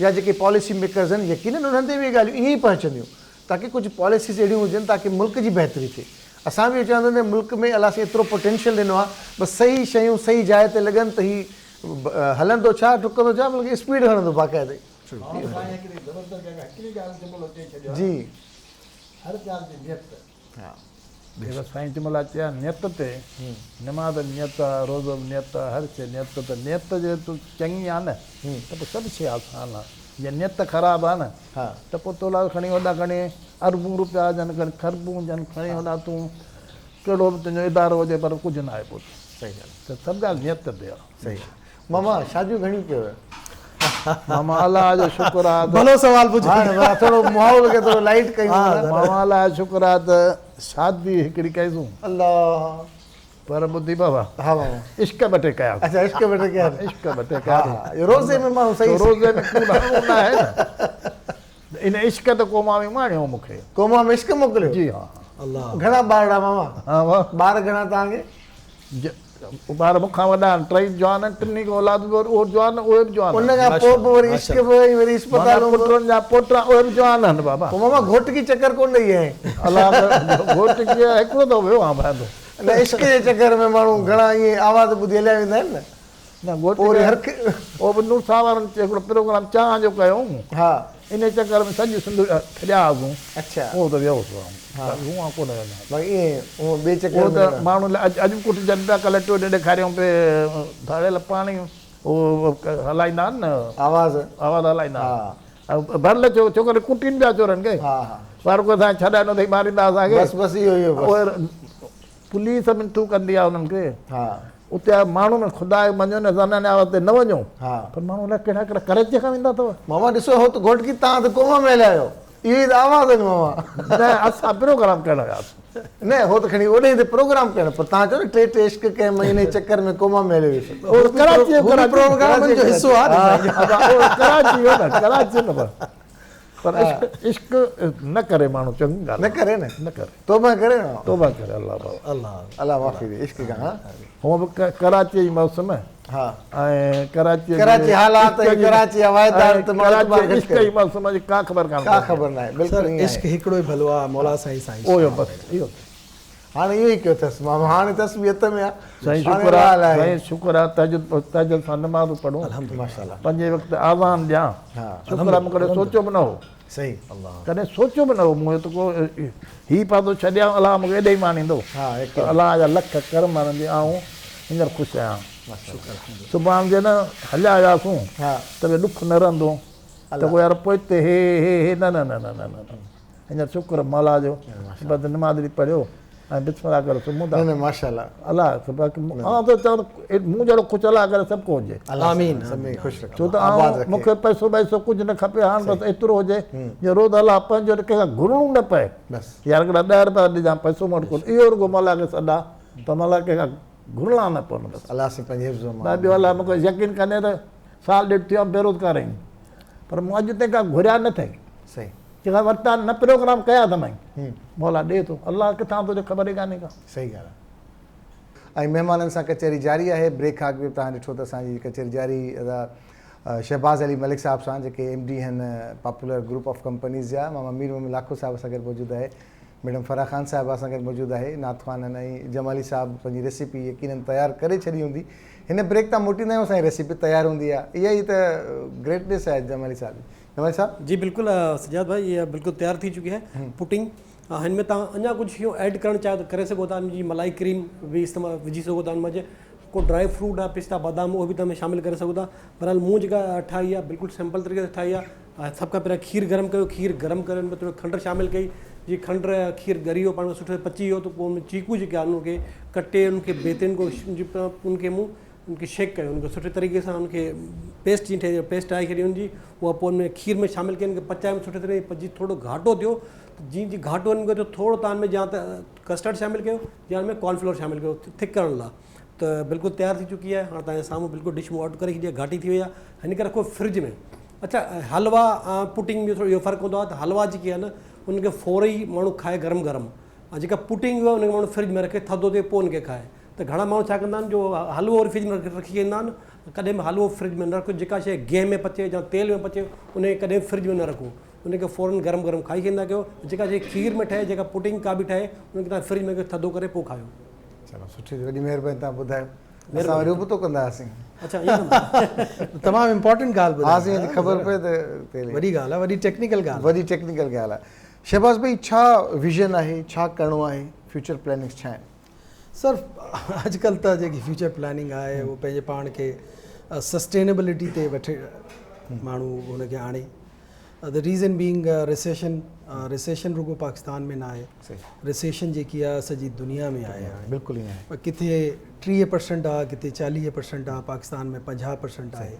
يا جيڪي پاليسي ميڪرز آهن يقينن انهن تي به اهي ڳالهيون ائين ئي پهچنديون تاڪه ڪجهه پاليسيز اهڙيون هجن تاڪه ملڪ جي بهتري ٿئي. اسان به اهو چاهيندا آهيون ته ملڪ ۾ الله سائين ايترو پوٽينشل ڏنو آهي بس صحيح شيون صحيح جاء تي لڳن ته هي هلندو ڇا ڊڪندو ڇا بلڪه اسپيڊ هڻندو باقاعدي. ماڻهو سائين هڪڙي زبردست ڳالهه هڪڙي ڳالهه جملو چئي ڇڏيو آهي جي. هر ڳالهه جي نيت. جيڪا سائين جملا چيا نيت تي نماز به نيت آ روزو به نيت آ هر شي نيت ته نيت جي تو چڱي آ نه ته پوء سڀ شي آسان آ جي نيت خراب آ نه ته پوء تو لاء کڻي وڏا کڻي اربون روپيا هجن کڻي کربون هجن کڻي وڏا تون ڪهڙو به تنهنجو ادارو هجي پر ڪجهه نه آهي پوء ته سڀ ڳالهه نيت تي آ. صحيح ماما شاديون گهڻيون ڪيو. ماما الله جو شڪر آ ته ڀلو سوال پڇيو. هاڻ ڀلا ٿورو ماحول کي ٿورو لائيٽ ڪيون. ماما الله جو شڪر آ ته شادي هڪڙي ڪئي سون. الله. پر ٻڌي بابا. ها ماما. عشق ٻه ٽي ڪيا. اڇا عشق ٻه ٽي ڪيا. عشق ٻه ٽي ڪيا. ها روزي ۾ ماڻهو صحيح. روزي ۾ ڪوڙ هڻڻو نه آهي نه. ان عشق ته ڪوما ۾ ماڻيو مون کي. ڪوما ۾ عشق موڪليو. جي ها. الله. گهڻا ٻارڙا ماما. ها ٻار گهڻا توهان کي. ٻار مون کان وڏا آهن، ٽئي جوان آهن، ٽنهي کي اولاد به اهو جوان اهي به جوان آهن. ان کان پوء به وري عشق به ۽ وري اسپتالون به. پٽن جا پوٽا اهي به جوان آهن بابا. پوء ماما گهوٽڪي چڪر ڪونه ڏئي آئين. الله گهوٽڪي هڪڙو دفعو ويو آهيان ڀائندو. نه عشق جي چڪر ۾ ماڻهو گهڻا ائين آواز ٻڌي هليا ويندا آهن نه. نه گهوٽڪي اهو به نور صاحب وارن هڪڙو پروگرام چانهه جو ڪيو هون. ها. انهي چڪر ۾ سڄي سنڌ ڦريا هئاسون. اڇا. اهو ته ويو هوس آئون. باقي هونئن ڪونه ويندو آهيان. باقي ائين هونئن ٻئي چڪر ۾. اهو ته ماڻهو اڄ اڄ به ڪٽجن پيا ڪلهه ٽيون ڏينهن ڏيکاريائون پئي ڌاڙيل پاڻي اهو هلائيندا آهن نه. آواز. آواز هلائيندا آهن. ڀرل ڇو ڇوڪري ڪٽين پيا چورن کي. ها ها. پر ڪو اسان کي ڇڏائي نه اٿئي ماريندا اسان کي. بس بس اهو اهو بس. پوليس منٿون ڪندي آهي انهن کي. ها. اتي ماڻهو ۾ خدا کي مڃو نه زناني آواز تي نه وڃو. ها. پر ماڻهو الائي ڪهڙا ڪهڙا ڪراچي کان ويندا اٿو. ماما ڏسو هو ته گهوٽڪي تان ته ڪوما ۾ هليا آهيو. اهو ئي ته آواز آهن ماما. نه اسان پروگرام ڪرڻ وياسون. نه هو ته کڻي اوڏي ته پروگرام ڪرڻ پر تان چئو نه ٽي ٽي عشق ڪيم ۽ انهي چڪر ۾ ڪوما ۾ هليو ويس. اهو ڪراچي ڪراچي پروگرامن جو حصو آهي نه. اهو ڪراچي هو نه ڪراچي نه پر پر عشق عشق نه ڪري ماڻهو چڱي ڳالهه نه ڪري نه نه ڪري توبه ڪري نه توبه ڪري الله بابا الله الله معافي ڏي عشق کان ها هونء به ڪراچي جي موسم ها ۽ ڪراچي ڪراچي حالات ۽ ڪراچي هوائدار ته ماڻهو عشق جي موسم جي ڪا خبر ڪانه ڪا خبر ناهي بلڪل عشق هڪڙو ئي ڀلو آ مولا سائين سائين اهو بس اهو هاڻي اهو ئي ڪيو اٿس ماما هاڻي تسبيح هٿ ۾ آ سائين شڪر آ سائين شڪر آ تهجد تهجد سان نماز پڙهون ماشاءالله پنجين وقت اذان ڏيان شڪر آ مون ڪڏهن سوچيو به نه هو صحيح ڪڏهن سوچيو به نه هو مون ته ڪو هي پاسو ڇڏيان الله مون کي ايڏي ئي ماڻيندو ته الله جا لک ڪرم آهن جي آئون هينئر خوش آهيان سڀاڻ جي نه هليا وياسون ته به ڏک نه رهندو ته ڪو يار پوئتي هي هي هي نه نه نه نه نه هينئر شڪر مولا جو بس نماز به پڙهيو ۽ بسم الله ڪري سمهون ٿا. نه نه ماشاءالله. الله باقي آئون ٿو چوان ته مون جهڙو خوش الله ڪري سڀ ڪو هجي. آمين. سڀني کي خوش رکي. ڇو ته آئون مون کي پئسو ٻئسو ڪجهه نه کپي هاڻ بس ايترو هجي جو روز الله پنهنجو ڪنهن کان گهرڻو نه پئي. بس. يار هڪڙا 10 رپيا ڏجان پئسو مون وٽ ڪونهي اهو رڳو مولا کي سڏ آ ته مولا ڪنهن کان گهرڻا نه پون بس. الله سائين پنهنجي حفظ و امان. ٻيو الله مون کي يقين ڪندين ته سال ڏيڍ ٿيو آ بيروزگار آهيون پر مون اڄ تائين ڪا گهريا نه اٿئي. صحيح. جيڪا ورتا نه پروگرام ڪيا اٿم ۽ مولا ڏي ٿو الله ڪٿان ٿو ڏي خبر ئي ڪانهي ڪا. صحيح ڳالهه آهي ۽ مهمانن سان ڪچهري جاري آهي بريڪ کان اڳ به توهان ڏٺو ته اسان جي ڪچهري جاري ادا شهباز علي ملڪ صاحب سان جيڪي ايم ڊي آهن پاپولر گروپ آف ڪمپنيز جا ماما مير محمد لاکو صاحب اسان گڏ موجود آهي ميڊم فرح خان صاحبه اسان گڏ موجود آهي نعت خوان آهن ۽ جمالي صاحب پنهنجي ريسيپي يقينن تيار ڪري ڇڏي هوندي هن بريڪ تان موٽيندا آهيون اسان جي ريسيپي تيار هوندي آهي اها ئي ته گريٽنيس آهي جمالي صاحب جي جمالي صاحب. جي بلڪل سجاد ڀائي اها بلڪل تيار ٿي چڪي آهي پوٽنگ هن ۾ توهان اڃا ڪجهه شيون ايڊ ڪرڻ چاهيو ته ڪري سگهو ٿا ان جي ملائي ڪريم به استعمال وجهي سگهو ٿا ان مان ڪو ڊرائي فروٽ آهي پستا بادام اهو به توهان شامل ڪري سگهو ٿا بهرحال مون جيڪا ٺاهي آهي بلڪل سمپل طريقي سان ٺاهي آهي سڀ کان پهريان کير گرم ڪيو کير گرم ڪري ان ۾ ٿورو کنڊ شامل ڪئي جي کنڊ کير ڳري ويو پاڻ ۾ سٺو پچي ويو ته پوء ان ۾ چيڪو جيڪي آهن ان کي ڪٽي ان کي بهترين کو ان کي مون ان کي شيڪ ڪيو ان کي سٺي طريقي سان ان کي پيسٽ جي ٺهي پيسٽ ٺاهي ڇڏي ان جي اها پوء ان ۾ کير ۾ شامل ڪئي ان کي پچائي سٺي طريقي پچي ٿورو گهاٽو ٿيو جيئن جي گهاٽو ان کي ٿيو ٿورو تان ۾ يا ته ڪسٽرڊ شامل ڪيو يا ان ۾ ڪارن فلور شامل ڪيو ٿڪ ڪرڻ لاء ته بلڪل تيار ٿي چڪي آهي هاڻي توهان جي سامهون بلڪل ڊش مون آئوٽ ڪري ڇڏي آهي گهاٽي ٿي وئي آهي هن کي رکو فرج ۾ اڇا حلوا ۽ پوٽنگ ۾ ٿورو اهو فرق هوندو آهي ته حلوا جيڪي آهي نه ان کي فوري ماڻهو کائي گرم گرم ۽ جيڪا پوٽنگ آهي ان کي ماڻهو فرج ۾ رکي ٿڌو ٿئي پوء ان کي کائي ته گهڻا ماڻهو ڇا ڪندا آهن جو حلوو وري فرج ۾ رکي ڇڏيندا آهن ڪڏهن به حلوو فرج ۾ نه رکو جيڪا شيء گيهه ۾ پچي يا تيل ۾ پچي ان کي ڪڏهن به فرج ۾ نه رکو ان کي فورن گرم گرم کائي ڇڏيندا ڪيو جيڪا شيء کير ۾ ٺهي جيڪا پوٽنگ ڪا به ٺهي ان کي توهان فرج ۾ رکي ٿڌو ڪري پوء کايو. چلو سٺي وڏي مهرباني توهان ٻڌايو اسان وري ابتو ڪندا هئاسين. اڇا ائين ڪندا هئا. تمام امپارٽنٽ ڳالهه ٻڌائي. ها سائين خبر پئي ته وڏي ڳالهه آهي وڏي ٽيڪنيڪل ڳالهه وڏي ٽيڪنيڪل ڳالهه آهي شهباز ڀائي ڇا ويزن آهي ڇا ڪرڻو آهي فيوچر پلاننگس ڇا آهن. سر اڄڪلهه ته جيڪي فيوچر پلاننگ آهي اهو پنهنجي پاڻ کي سسٽينبلٽي تي وٺي ماڻهو ان کي آڻي the reason being recession recession رڳو پاڪستان ۾ نه آهي ريسيشن جيڪي آهي سڄي دنيا ۾ آهي بلڪل ائين آهي ڪٿي 30 پرسنٽ آهي ڪٿي 40 پرسنٽ آهي پاڪستان ۾ 50 پرسنٽ آهي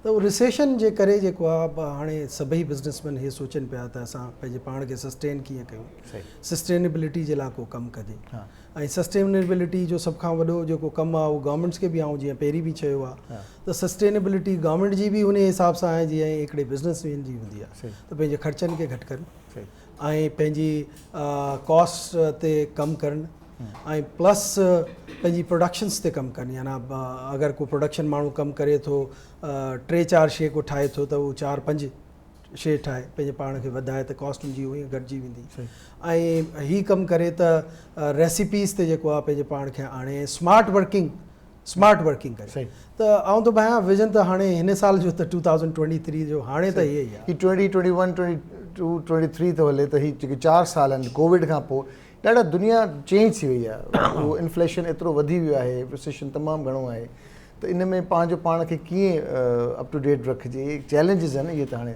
ته اهو ريسيشن جي ڪري جيڪو آهي هاڻي سڀئي بزنس مين هي سوچن پيا ته اسان پنهنجي پاڻ کي سسٽين ڪيئن ڪيون سسٽينبلٽي جي لاء ڪو ڪم ڪجي ۽ سسٽينبلٽي جو سڀ کان وڏو جيڪو ڪم آهي اهو گورنمينٽس کي به آئون جيئن پهرين به چيو آهي ته سسٽينبلٽي گورنمينٽ جي به انهي حساب سان آهي جيئن هڪڙي بزنس مين جي هوندي آهي ته پنهنجي خرچن کي گهٽ ڪن ۽ پنهنجي ڪاسٽ تي ڪم ڪرن ۽ پلس پنهنجي پروڊڪشنس تي ڪم ڪن يعني اگر ڪو پروڊڪشن ماڻهو ڪم ڪري ٿو ٽي چار شي ڪو ٺاهي ٿو ته اهو چار پنج شيء ٺاهي پنهنجي پاڻ کي وڌائي ته ڪاسٽ ان جي اونئي گهٽجي ويندي ۽ هي ڪم ڪري ته ريسيپيز تي جيڪو آهي پنهنجي پاڻ کي آڻي سمارٽ ورڪنگ سمارٽ ورڪنگ ڪري ته آئون ٿو ڀانيان ويزن ته هاڻي هن سال جو ته 2023 جو هاڻي ته هي ئي آهي. هي 2021 22 23 ٿو هلي ته هي جيڪي چار سال آهن ڪووڊ کان پوء ڏاڍا دنيا چينج ٿي وئي آهي اهو انفليشن ايترو وڌي ويو آهي ريسيشن تمام گهڻو آهي ته ان ۾ پنهنجو پاڻ کي ڪيئن اپ ٽو ڊيٽ رکجي چئلينجز آهن اهي ته هاڻي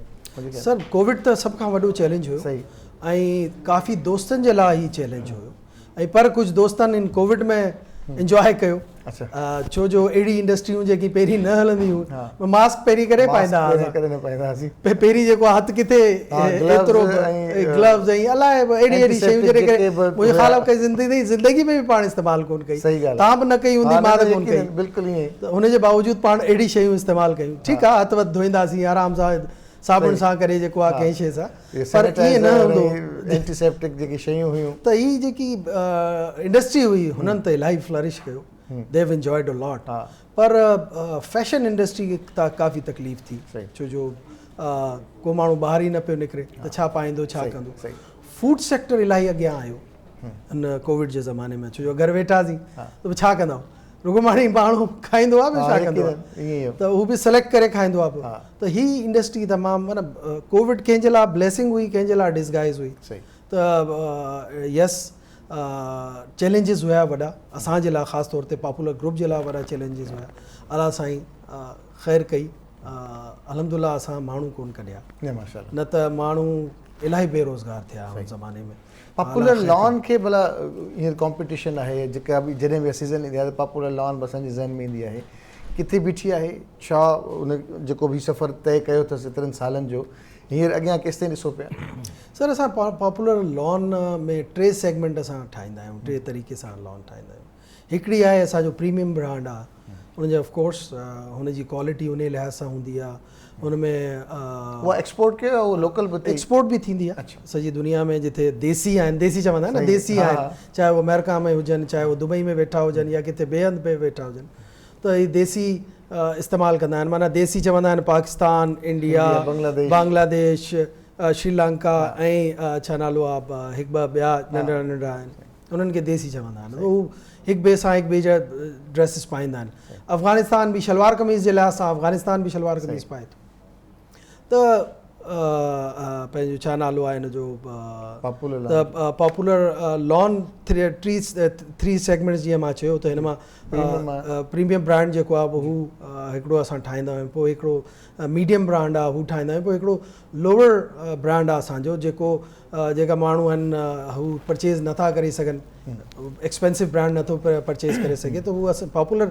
سر ڪووڊ ته سڀ کان وڏو چئلينج هيو ۽ ڪافي دوستن جي لاء هي چئلينج هيو ۽ پر ڪجهه دوستن ان ڪووڊ ۾ انجواء ڪيو ڇو جو اهڙي انڊسٽريون جيڪي پهرين نه هلنديون هيون ماسڪ پهرين ڪڏهن پائيندا هئاسين پهرين جيڪو هٿ ڪٿي ايترو گلوز ۽ الائي اهڙي اهڙي شيون جڏهن ڪري منهنجي خيال ۾ ڪنهن زندگي ۾ به پاڻ استعمال ڪون ڪئي توهان به نه ڪئي هوندي مان ته ڪون ڪئي بلڪل ائين ته ان جي باوجود پاڻ اهڙي شيون استعمال ڪيون ٺيڪ آهي هٿ وٿ ڌوئينداسين آرام سان صابڻ سان ڪري جيڪو آهي ڪنهن شيء سان پر ائين نه هوندو اينٽي سيپٽڪ جيڪي شيون هيون ته هي جيڪي انڊسٽري هئي هنن ته الاهي فلرش ڪيو they have enjoyed a lot per fashion industry کي ته ڪافي تڪليف ٿي ڇو جو ڪو ماڻهو ٻاهر ئي نه پيو نڪري ته ڇا پائيندو ڇا ڪندو فوڊ سيڪٽر الاهي اڳيان آيو ان ڪووڊ جي زماني ۾ ڇو جو گهر ويٺاسين ته ڇا ڪندو رڳو ماڻهو ماڻهو کائيندو آهي ٻيو ڇا ڪندو آهي ته هو به سليڪٽ ڪري کائيندو آهي پيو ته هي انڊسٽري تمام معنيٰ ڪووڊ ڪنهن جي لاء بليسنگ هئي ڪنهن جي لاء ڊسگائز هئي ته يس چئلينجز هيا وڏا اسان جي لاء خاص طور تي پاپولر گروپ جي لاء وڏا چئلينجز هيا الله سائين خير ڪئي الحمد لله اسان ماڻهو ڪون ڪڍيا نه ته ماڻهو الاهي بي روزگار ٿيا ان زماني ۾ پاپولر لان کي ڀلا هينئر ڪامپيٽيشن آهي جيڪا به جڏهن به سيزن ايندي آهي ته پاپولر لان به اسان جي ذهن ۾ ايندي آهي ڪٿي بيٺي آهي ڇا ان جيڪو به سفر طئي ڪيو اٿس ايترن سالن جو هينئر اڳيان ڪيستائين ڏسو پيا؟ سر اسان پاپولر لان ۾ ٽي سيگمينٽ اسان ٺاهيندا آهيون ٽي طريقي سان لان ٺاهيندا آهيون هڪڙي آهي اسان جو پريميم برانڊ آهي ان جي آف ڪورس هن جي ڪوالٽي انهي لحاظ سان هوندي آهي ان ۾ اها ايڪسپورٽ ڪيو يا اهو لوڪل به ايڪسپورٽ به ٿيندي آهي سڄي دنيا ۾ جتي ديسي آهن ديسي چوندا آهن نه ديسي آهن چاهي اهو آمريڪا ۾ هجن چاهي اهو دبئي ۾ ويٺا هجن يا ڪٿي ٻئي هنڌ به ويٺا هجن ته هي ديسي استعمال ڪندا آهن معنيٰ ديسي چوندا آهن پاڪستان انڊيا بنگلاديش شريلنڪا ۽ ڇا نالو آهي هڪ ٻه ٻيا ننڍڙا ننڍڙا آهن انهن کي ديسي چوندا آهن هو هڪ ٻئي سان هڪ ٻئي جا ڊريسز پائيندا آهن افغانستان به شلوار قميص جي لحاظ سان افغانستان به شلوار قميص پائي ٿو ته پنهنجو ڇا نالو آهي هن جو ته پاپولر لان ٽي ٿري سيگمينٽس جيئن مان چيو ته هن مان پريميم برانڊ جيڪو آهي هو هڪڙو اسان ٺاهيندا آهيون پوء هڪڙو ميڊيم برانڊ آهي هو ٺاهيندا آهيون پوء هڪڙو لوور برانڊ آهي اسانجو جيڪو جيڪا ماڻهو آهن هو پرچيز نٿا ڪري سگهن ايڪسپينسو برانڊ نٿو پرچيز ڪري سگهي ته هو پاپولر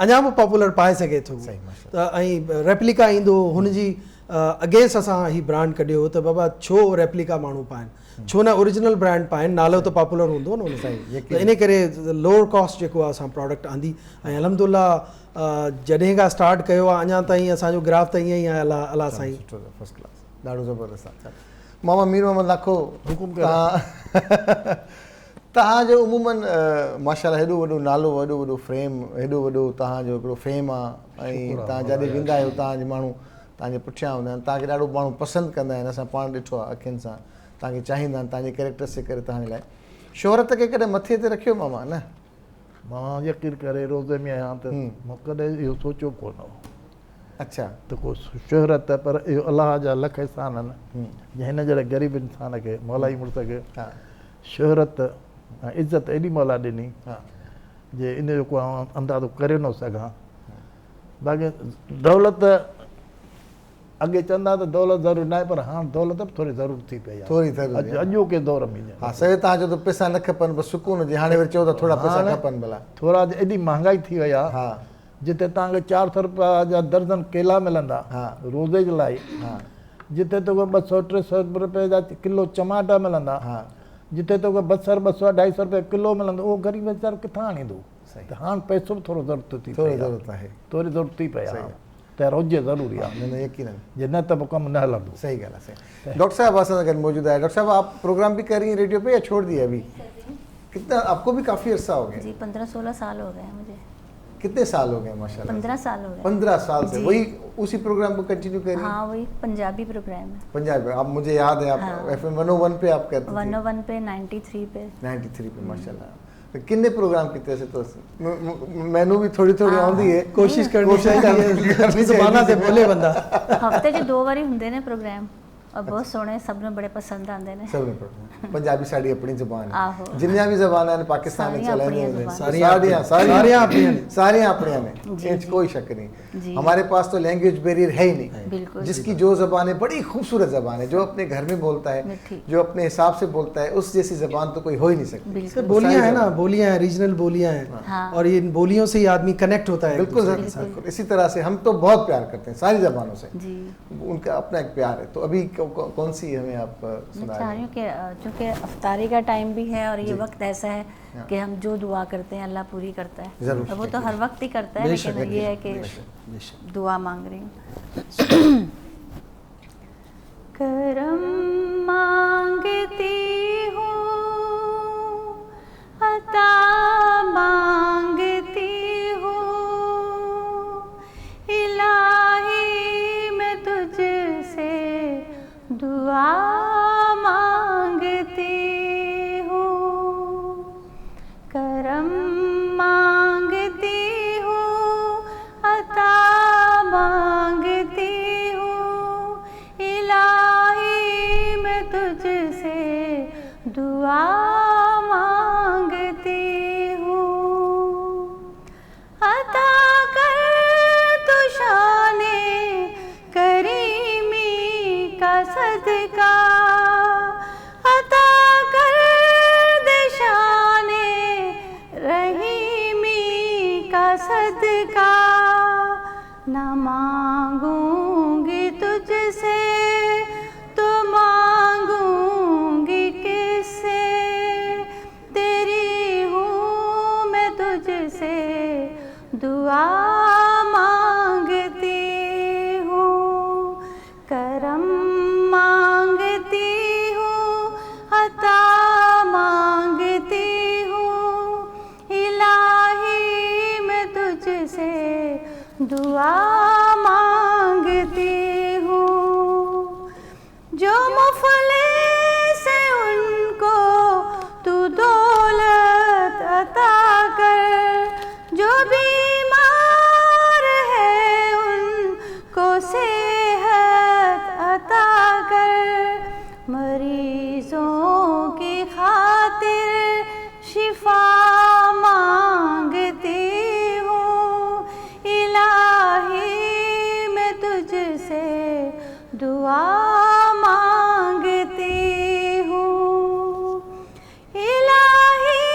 اڃا به پاپولر پائي سگهي ٿو ته ۽ ريپليڪا ايندو هن جي اگينسٽ اسان هي برانڊ ڪڍيو ته بابا ڇو ريپليڪا ماڻهو پائن ڇو نه اوريجنل برانڊ پائن نالو ته پاپولر هوندو نه ان ته ان ڪري لوور ڪاسٽ جيڪو آهي اسان پراڊڪٽ آندي ۽ الحمد لله جڏهن کان اسٽارٽ ڪيو آهي اڃا تائين اسان جو گراف ته ائين ئي آهي الله الله سائين سٺو فرسٽ ڪلاس ڏاڍو زبردست ماما مير محمد لاکو حڪم ڪريو. توهان جو عموماً ماشاءالله هيڏو وڏو نالو هيڏو وڏو فريم هيڏو وڏو توهان جو هڪڙو فيم آ ۽ توهان جاڏي ويندا آهيو توهان جي ماڻهو توهان جي پٺيان هوندا آهن توهان کي ڏاڍو ماڻهو پسند ڪندا آهن اسان پاڻ ڏٺو آ اکين سان توهان کي چاهيندا آهن توهان جي ڪريڪٽرس جي ڪري توهان جي لاء شهرت کي ڪڏهن مٿي تي رکيو ماما نه؟ مان يقين ڪري روزي ۾ آهيان ته مون ڪڏهن اهو سوچيو به ڪونه هو. اڇا. ته ڪو شهرت پر اهو الله جا لک احسان آهن جنهن هن جهڙي غريب انسان کي مولائي مڙس کي شهرت ۽ عزت ايڏي مولا ڏني جي ان جو ڪو آئون اندازو ڪري نه سگهان باقي دولت اڳي چوندا ته دولت ضروري ناهي پر هاڻ دولت به ٿوري ضرور ٿي پئي آهي ٿوري ضروري آهي اڄوڪي دور ۾ ها سهي توهان چئو ته پئسا نه کپن بس سڪون هجي هاڻي وري چئو ٿا ٿورا پئسا کپن ڀلا ٿورا ايڏي مهانگائي ٿي وئي آهي ها جتي توهان کي 400 روپيا جا درزن ڪيلا ملندا روزي جي لاء جتي توکي 200 300 روپئي جا ڪلو چماٽا ملندا جتي توکي بصر 200 250 روپيا ڪلو ملندو اهو غريب ويچارو ڪٿان آڻيندو ته هاڻ پئسو به ٿورو ضرورت ٿي پئي آهي ٿوري ضرورت ٿي پئي آهي ته هجي ضروري آهي نه نه يقينن جي نه ته پوء ڪم نه هلندو. صحيح ڳالهه آهي صحيح ڊاڪٽر صاحب اسان سان گڏ موجود آهي ڊاڪٽر صاحب آپ پروگرام به ڪر رهي ہیں ريڊيو پي يا ڇوڙ ديا ابھی ڪتنا آپ کو به ڪافي عرصه هو گيا جي 15 16 سال هو گئي مجهي. ڪتني سال هو گئي ماشاءالله 15 سال هو گئي 15 سال سي وهي اسي پروگرام کو ڪنٽينيو ڪر رهي ها وهي پنجابي پروگرام هي پنجابي اب مجهي ياد هي آپ ايف ايم 101 پي آپ ڪرتي ٿي 101 پي 93 پي 93 پي ماشاءالله ته ڪني پروگرام ڪيتي سي تو مينو به ٿوري ٿوري آندي هي ڪوشش ڪرڻي چاهيندي زبانا تي بولي بندا هفته جي دو واري هوندي نے پروگرام اور بہت سوهڻي سڀ نو بڙي پسند آندي نے سڀ نو پنجابي ساڊي اپني زبان ہے جنیاں بھی زباناں نے پاکستان وچ چلائیندے ہوندے ساریاں ساریاں اپنیاں نے ساریاں اپنیاں نے اس کوئی شک نہیں ہمارے پاس تو لینگویج بیریئر ہے ہی نہیں جس کی جو زبان ہے بڑی خوبصورت زبان ہے جو اپنے گھر میں بولتا ہے جو اپنے حساب سے بولتا ہے اس جیسی زبان تو کوئی ہو ہی نہیں سکتی۔ بولیاں ہیں نا، بولیاں ہیں، ریجنل بولیاں ہیں اور ان بولیوں سے ہی آدمی کنیکٹ ہوتا ہے۔ بالکل بالکل اسی طرح سے ہم تو بہت پیار کرتے ہیں ساری زبانوں سے، ان کا اپنا ایک پیار ہے۔ تو ابھی کون سی ہمیں آپ سنا رہی ہیں؟ کہ چونکہ افطاری کا ٹائم بھی ہے اور یہ وقت ایسا ہے کہ ہم جو دعا کرتے ہیں اللہ پوری کرتا ہے، وہ تو ہر وقت ہی کرتا ہے، لیکن یہ ہے کہ دعا مانگ رہی ہوں۔ کرم مانگتی ہوں، عطا مانگتی ہوں، الہی میں تجھ سے دعا مانگتی ہوں، کرم مانگتی ہوں، عطا مانگتی ہوں، الہی میں تجھ سے دعا مانگتی ہوں، عطا کر تو شان کریمی کا صدقہ، عطا کر دے شان رحیمی کا صدقہ، نہ مانگوں گی تجھ سے تو مانگوں گی کس سے، تیری ہوں میں تجھ سے دعا مانگتی ہوں، अता मांगती हूँ, इलाही मैं तुझसे दुआ मांगती हूँ। जो मुफलिस है उनको तू दौलत अता कर, जो बीमार है उनको सेहत अता कर, मरीजों की खातिर शिफा मांगती हूँ, इलाही मैं तुझसे दुआ मांगती हूँ। इलाही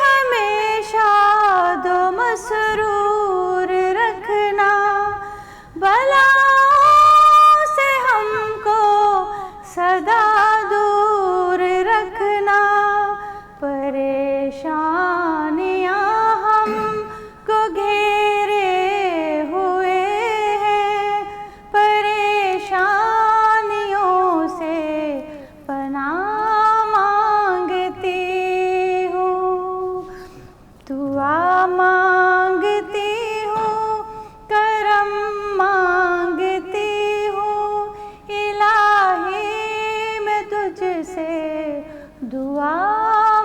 हमेशा दो मसरूर रखना, बलाओं से हमको सदा दूर रखना, परेशानियाँ हमको घेरे हुए हैं, परेशानियों से पनाह मांगती हूँ, दुआ मांगती हूँ, करम मांगती हूँ, इलाही मैं तुझसे दुआ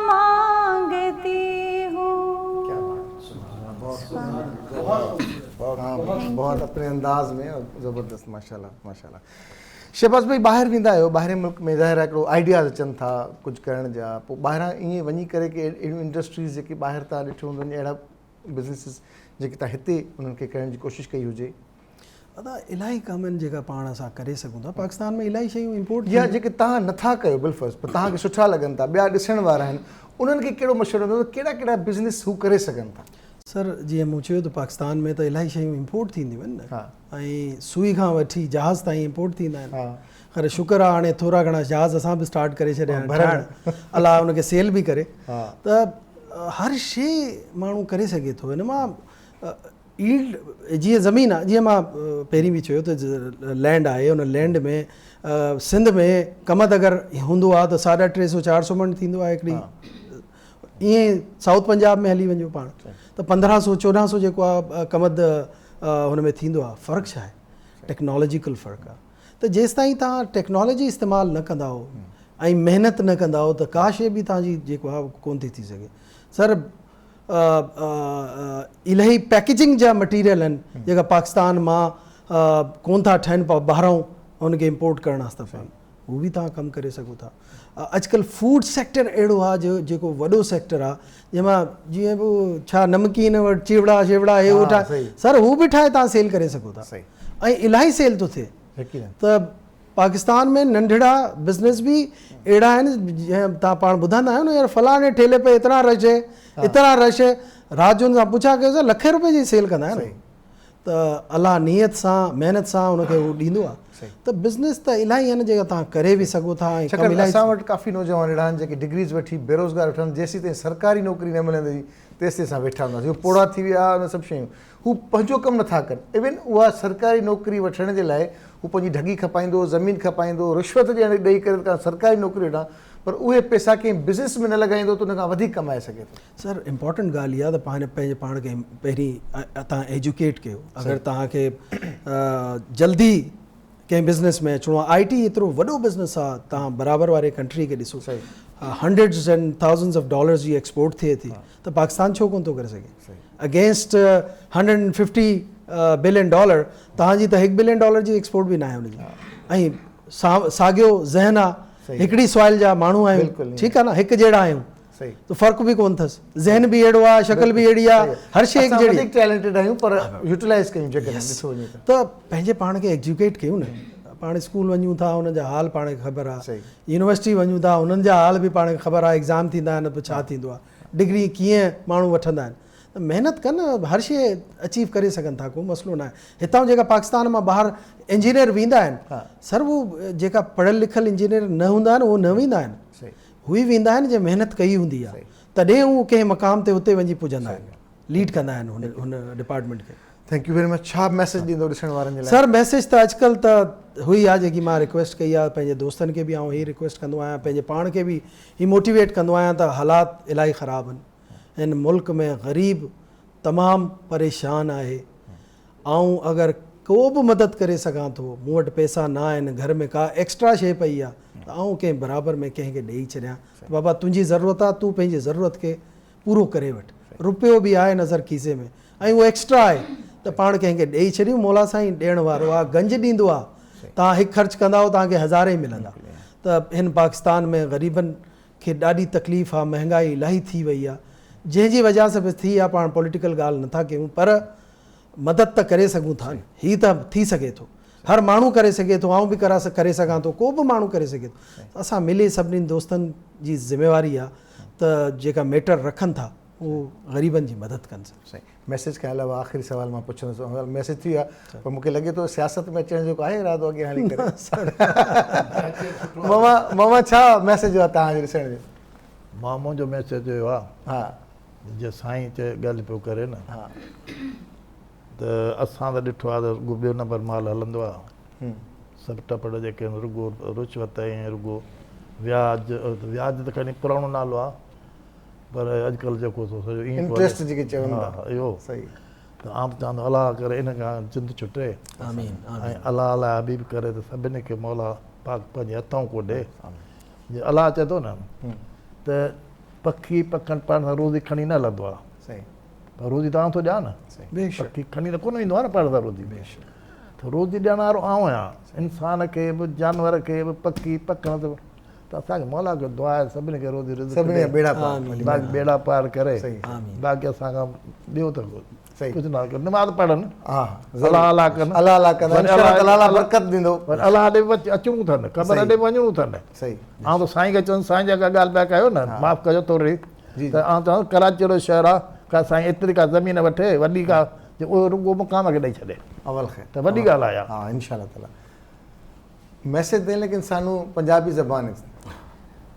मांगती हूँ। बहुत अपने अंदाज़ में और ज़बरदस्त, माशाल्लाह माशाल्लाह। शहबाज़ भाई, ॿाहिरि वेंदा आहियो, ॿाहिरि मुल्क में ज़ाहिर आहे हिकिड़ो आइडियाज़ अचनि था कुझु करण जा, पोइ ॿाहिरां ईअं वञी करे की अहिड़ियूं इंडस्ट्रीज़ जेके ॿाहिरि तव्हां ॾिठो हूंदो, अहिड़ा बिज़नेसिस जेके तव्हां हिते उन्हनि खे करण जी कोशिशि कई हुजे? अदा इलाही कम आहिनि जेका पाण असां करे सघूं था। पाकिस्तान में इलाही शयूं इम्पोर्ट या जेके तव्हां नथा कयो बिलफर्ज़, पर तव्हांखे सुठा लॻनि था, ॿिया ॾिसण वारा आहिनि, उन्हनि खे कहिड़ो मशवरो ॾींदो, कहिड़ा कहिड़ा बिज़नेस हू करे सघनि था? सर, जीअं मूं चयो त पाकिस्तान में त इलाही शयूं इम्पोर्ट थींदियूं आहिनि न, ऐं सुई खां वठी जहाज़ ताईं इम्पोर्ट थींदा आहिनि। ख़ैर शुक्र आहे हाणे थोरा घणा जहाज़ असां बि स्टार्ट करे छॾिया आहिनि ठाहिण, अलाह हुनखे सेल बि करे। त हर शइ माण्हू करे सघे थो। हिन मां ईल्ड जीअं ज़मीन आहे, जीअं मां पहिरीं बि चयो त लैंड आहे, उन लैंड में सिंध में कमद अगरि हूंदो आहे त 350 400 मण थींदो आहे हिकिड़ी, ईअं साउथ पंजाब में हली वञो पाण त 1500 1400 जेको आहे कमद हुन में थींदो आहे। फ़र्क़ु छा आहे? टेक्नोलॉजिकल फ़र्क़ु आहे। त जेसि ताईं तव्हां टेक्नोलॉजी इस्तेमालु न कंदा हो ऐं महिनत न कंदा हो त का शइ बि तव्हांजी जेको आहे कोन थी थी सघे। सर, इलाही पैकेजिंग जा मटीरियल आहिनि जेका पाकिस्तान मां कोन था ठहिनि, ॿाहिरां हुनखे इम्पोर्ट करणु वास्ते पवनि, उहो बि तव्हां कमु करे सघो था। अॼुकल्ह फूड सेक्टर अहिड़ो आहे जो जेको वॾो सेक्टर आहे, जंहिंमां जीअं पोइ छा नमकीन वटि चिवड़ा शिवड़ा हे उहो ठाहे, सर हू बि ठाहे तव्हां सेल करे सघो था ऐं इलाही सेल थो थिए। त पाकिस्तान में नंढड़ा बिज़नेस बि अहिड़ा आहिनि, जंहिं तव्हां पाण ॿुधंदा आहियो न, यार फलाणे ठेले पे एतिरा रश है, एतिरा रश है, राति जो हुन सां पुछा कयोसीं, लखे रुपए जी सेल कंदा आहिनि। त अलाह नीयत सां महिनत सां हुनखे उहो ॾींदो आहे। त बिज़नेस त इलाही आहिनि जेका तव्हां करे बि सघो था। ऐं कमु इलाही असां वटि काफ़ी नौजवान अहिड़ा आहिनि जेके डिग्रीज़ वठी बेरोज़गार वेठा आहिनि, जेसीं ताईं सरकारी नौकिरी न मिलंदी तेसीं असां वेठा हूंदासीं। हू पोड़ा थी विया, उन सभु शयूं, हू पंहिंजो कमु नथा कनि। इवन उहा सरकारी नौकिरी वठण जे लाइ हू पंहिंजी ढॻी खपाईंदो, ज़मीन खपाईंदो, रिश्वत ॾियण ॾेई करे का सरकारी नौकिरी वठां, पर उहे पैसा कंहिं बिज़नेस में न लॻाईंदो त उन खां वधीक कमाए सघे थो। सर, इम्पोर्टेंट ॻाल्हि इहा त पाण पंहिंजे पाण खे पहिरीं तव्हां एजुकेट कयो। अगरि तव्हांखे जल्दी कंहिं बिज़नेस में अचिणो आहे, I T एतिरो वॾो बिज़नेस आहे, तव्हां बराबरि वारे कंट्री खे ॾिसो, hundreds and thousands of dollars ji export थिए थी, त पाकिस्तान छो कोन थो करे सघे? अगेंस्ट 150 बिलियन डॉलर तव्हांजी त 1 बिलियन डॉलर जी एक्सपोर्ट बि न आहे हुनजी। ऐं साॻियो ज़हन आहे, हिकिड़ी सॉइल जा माण्हू आहियूं, ठीकु आहे न, हिकु जहिड़ा आहियूं, त फ़र्क़ु बि कोन अथसि, ज़हन बि अहिड़ो आहे, शक्ल बि अहिड़ी आहे, हर शइ हिकु जहिड़ी। टैलेंटेड आहियूं पर यूटिलाइज़ कयूं जेकॾहिं ॾिसो वञे त पंहिंजे पाण खे एजुकेट कयूं न। पाण स्कूल वञूं था हुननि जा हाल पाण खे ख़बर आहे, यूनिवर्सिटी वञूं था हुननि जा हाल बि पाण खे ख़बर आहे, एग्ज़ाम थींदा आहिनि पोइ छा थींदो आहे, डिग्री कीअं माण्हू वठंदा आहिनि। त महिनत कनि, हर शइ अचीव करे सघनि था, को मसइलो न आहे। हितां जेका पाकिस्तान मां ॿाहिरि इंजीनियर वेंदा आहिनि सर, उहो जेका पढ़ियल लिखियल इंजीनियर न हूंदा आहिनि उहो न वेंदा आहिनि, हू ई वेंदा आहिनि जंहिं महिनत कई हूंदी आहे, तॾहिं उहो कंहिं मक़ाम ते हुते वञी पुॼंदा आहिनि, लीड कंदा आहिनि हुन डिपार्टमेंट खे। Thank you very much ڇا ميسيج ڏيندو ڏسڻ وارن جي لاء؟ سر ميسيج ته اڄڪلهه ته اهو ئي آهي جيڪي مان رڪويسٽ ڪئي آهي پنهنجي دوستن کي به آئون هي رڪويسٽ ڪندو آهيان پنهنجي پاڻ کي به هي موٽيويٽ ڪندو آهيان ته حالات الاهي خراب آهن هن ملڪ ۾ غريب تمام پريشان آهي آئون اگر ڪو به مدد ڪري سگهان ٿو مون وٽ پئسا نه آهن گهر ۾ ڪا ايڪسٽرا شي پئي آهي ته آئون ڪنهن برابر ۾ ڪنهن کي ڏئي ڇڏيان ته بابا تنهنجي ضرورت آهي تون پنهنجي ضرورت کي پورو ڪري وٺ. رپيو به آهي نه سر کيسي ۾ ۽ اهو ايڪسٽرا آهي ته پاڻ ڪنهن کي ڏيئي ڇڏيون مولا سائين ڏيڻ وارو آهي گنج ڏيندو آهي توهان هڪ خرچ ڪندائو توهان کي هزارين ملندا ته هن پاڪستان ۾ غريبن کي ڏاڍي تڪليف آهي مهنگائي الاهي ٿي وئي آهي جنهن جي وجه سان به ٿي آهي پاڻ پوليٽيڪل ڳالهه نٿا ڪيون پر مدد ته ڪري سگهون ٿا نه هي ته ٿي سگهي ٿو هر ماڻهو ڪري سگهي ٿو آئون به ڪري سگهان ٿو ڪو به ماڻهو ڪري سگهي ٿو اسان ملي سڀني دوستن جي ذميواري آهي ته جيڪا ميٽر رکن ٿا اهو غريبن جي مدد ڪن سر. سائين ميسيج کان علاوه آخري سوال مان پڇندس ميسيج ٿي ويو آهي پر مونکي لڳي ٿو سياست ۾ اچڻ جو ڪو آهي ارادو اڳيان هلي ڪري ماما ماما ڇا ميسيج آهي توهان جو ڏسڻ جو؟ مان منهنجو ميسيج اهو آهي ها جي سائين چئي ڳالهه پيو ڪري نه ها ته اسان ته ڏٺو آهي ته رڳو ٻيو نمبر مال هلندو آهي. سڀ ٽپڙ جيڪي آهن رڳو رشوت ۽ رڳو وياج، وياج ته کڻي پراڻو نالو آهي پر اڄڪلهه جيڪو سو سڄو ائين پيو هلي. انٽريسٽ جيڪي چون ٿا. ها اهو. صحيح. ته آئون به چوان ٿو الله ڪري ان کان جند ڇٽي. آمين آمين. ۽ الله الله حبيب ڪري ته سڀني کي مولا پاڪ پنهنجي هٿئون ڪو ڏي. جي الله چئي ٿو نه ته پکي پکڻ پاڻ سان روزي کڻي نه هلندو آهي. صحيح. پر روزي ته آئون ٿو ڏيان نه. پکي کڻي ته ڪونه ويندو آهي نه پاڻ سان روزي. ته روزي ڏيڻ وارو آئون آهيان. انسان کي به جانور کي به پکي پکڻ ته ته اسان کي مولا کي دعا آهي سڀني کي روزي رزق سڀني جا ٻيڙا پار باقي ٻيڙا پار ڪري باقي اسان کان ٻيو ته ڪجهه نه ڪر نماز پڙهن الله الله ڪن الله الله ڪن انشاء الله تعالي الله برڪت ڏيندو الله ڏي اچڻو اٿن قبر ڏي وڃڻو اٿن صحيح آئون ته سائين کي چوندس سائين جيڪا ڳالهه پيا ڪيو نه معاف ڪجو ٿوري ته آئون چوان ٿو ڪراچي جهڙو شهر آ ڪا سائين ايتري ڪا زمين وٺي وڏي ڪا جي اهو رڳو مقام کي ڏئي ڇڏي اول خير ته وڏي ڳالهه آ ها انشاء الله تعالي ਮੈਸੇਜ ਦੇਣ ਲੇਕਿਨ ਸਾਨੂੰ ਪੰਜਾਬੀ ਜ਼ਬਾਨ ਵਿੱਚ।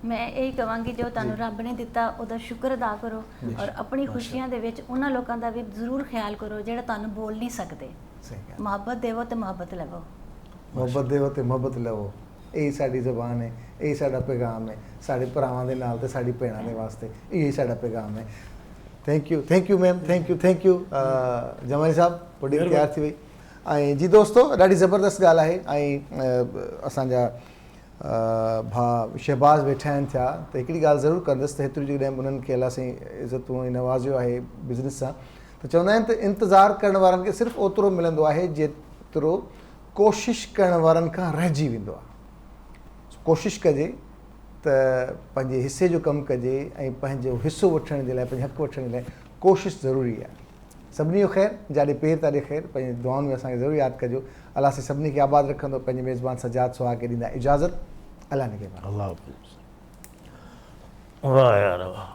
ਮੈਂ ਇਹੀ ਕਵਾਂਗੀ ਜੋ ਤੁਹਾਨੂੰ ਰੱਬ ਨੇ ਦਿੱਤਾ ਉਹਦਾ ਸ਼ੁਕਰ ਅਦਾ ਕਰੋ ਔਰ ਆਪਣੀ ਖੁਸ਼ੀਆਂ ਦੇ ਵਿੱਚ ਉਹਨਾਂ ਲੋਕਾਂ ਦਾ ਵੀ ਜ਼ਰੂਰ ਖਿਆਲ ਕਰੋ ਜਿਹੜਾ ਤੁਹਾਨੂੰ ਬੋਲ ਨਹੀਂ ਸਕਦੇ। ਸਹੀ ਗੱਲ। ਮੁਹੱਬਤ ਦੇਵੋ ਤੇ ਮੁਹੱਬਤ ਲਵੋ। ਮੁਹੱਬਤ ਦੇਵੋ ਤੇ ਮੁਹੱਬਤ ਲਵੋ, ਇਹੀ ਸਾਡੀ ਜ਼ਬਾਨ ਹੈ, ਇਹੀ ਸਾਡਾ ਪੈਗਾਮ ਹੈ ਸਾਡੇ ਭਰਾਵਾਂ ਦੇ ਨਾਲ ਤੇ ਸਾਡੀ ਭੈਣਾਂ ਦੇ ਵਾਸਤੇ, ਇਹੀ ਸਾਡਾ ਪੈਗਾਮ ਹੈ। Thank you, thank you ma'am, thank you, thank you Jamali sahib, pudding तैयार थी वई। ऐं जी दोस्तो ॾाढी ज़बरदस्त ॻाल्हि आहे ऐं असांजा भाउ शहबाज़ वेठा आहिनि थिया त हिकिड़ी ॻाल्हि ज़रूरु कंदुसि त हेतिरी जेकॾहिं उन्हनि खे अलाह साईं इज़तूं ऐं नवाज़ियो आहे बिज़नेस सां त चवंदा आहिनि त इंतज़ार करण वारनि खे सिर्फ़ु ओतिरो मिलंदो आहे जेतिरो कोशिश करण वारनि खां रहिजी वेंदो आहे। कोशिश कजे त पंहिंजे हिसे जो कमु कजे ऐं पंहिंजो हिसो वठण जे लाइ पंहिंजो हक़ वठण जे लाइ कोशिश ज़रूरी आहे। सभिनी जो ख़ैर, जाॾे पेर ताॾे ख़ैर। पंहिंजी दुआउनि में असांखे ज़रूरु यादि कजो। अलाह साईं सभिनी खे आबाद रखंदो। पंहिंजे मेज़बान सजाद सुहाग खे ॾींदा इजाज़त। अलाह निगहबान। अलाह हाफ़िज़। वाह यार वाह।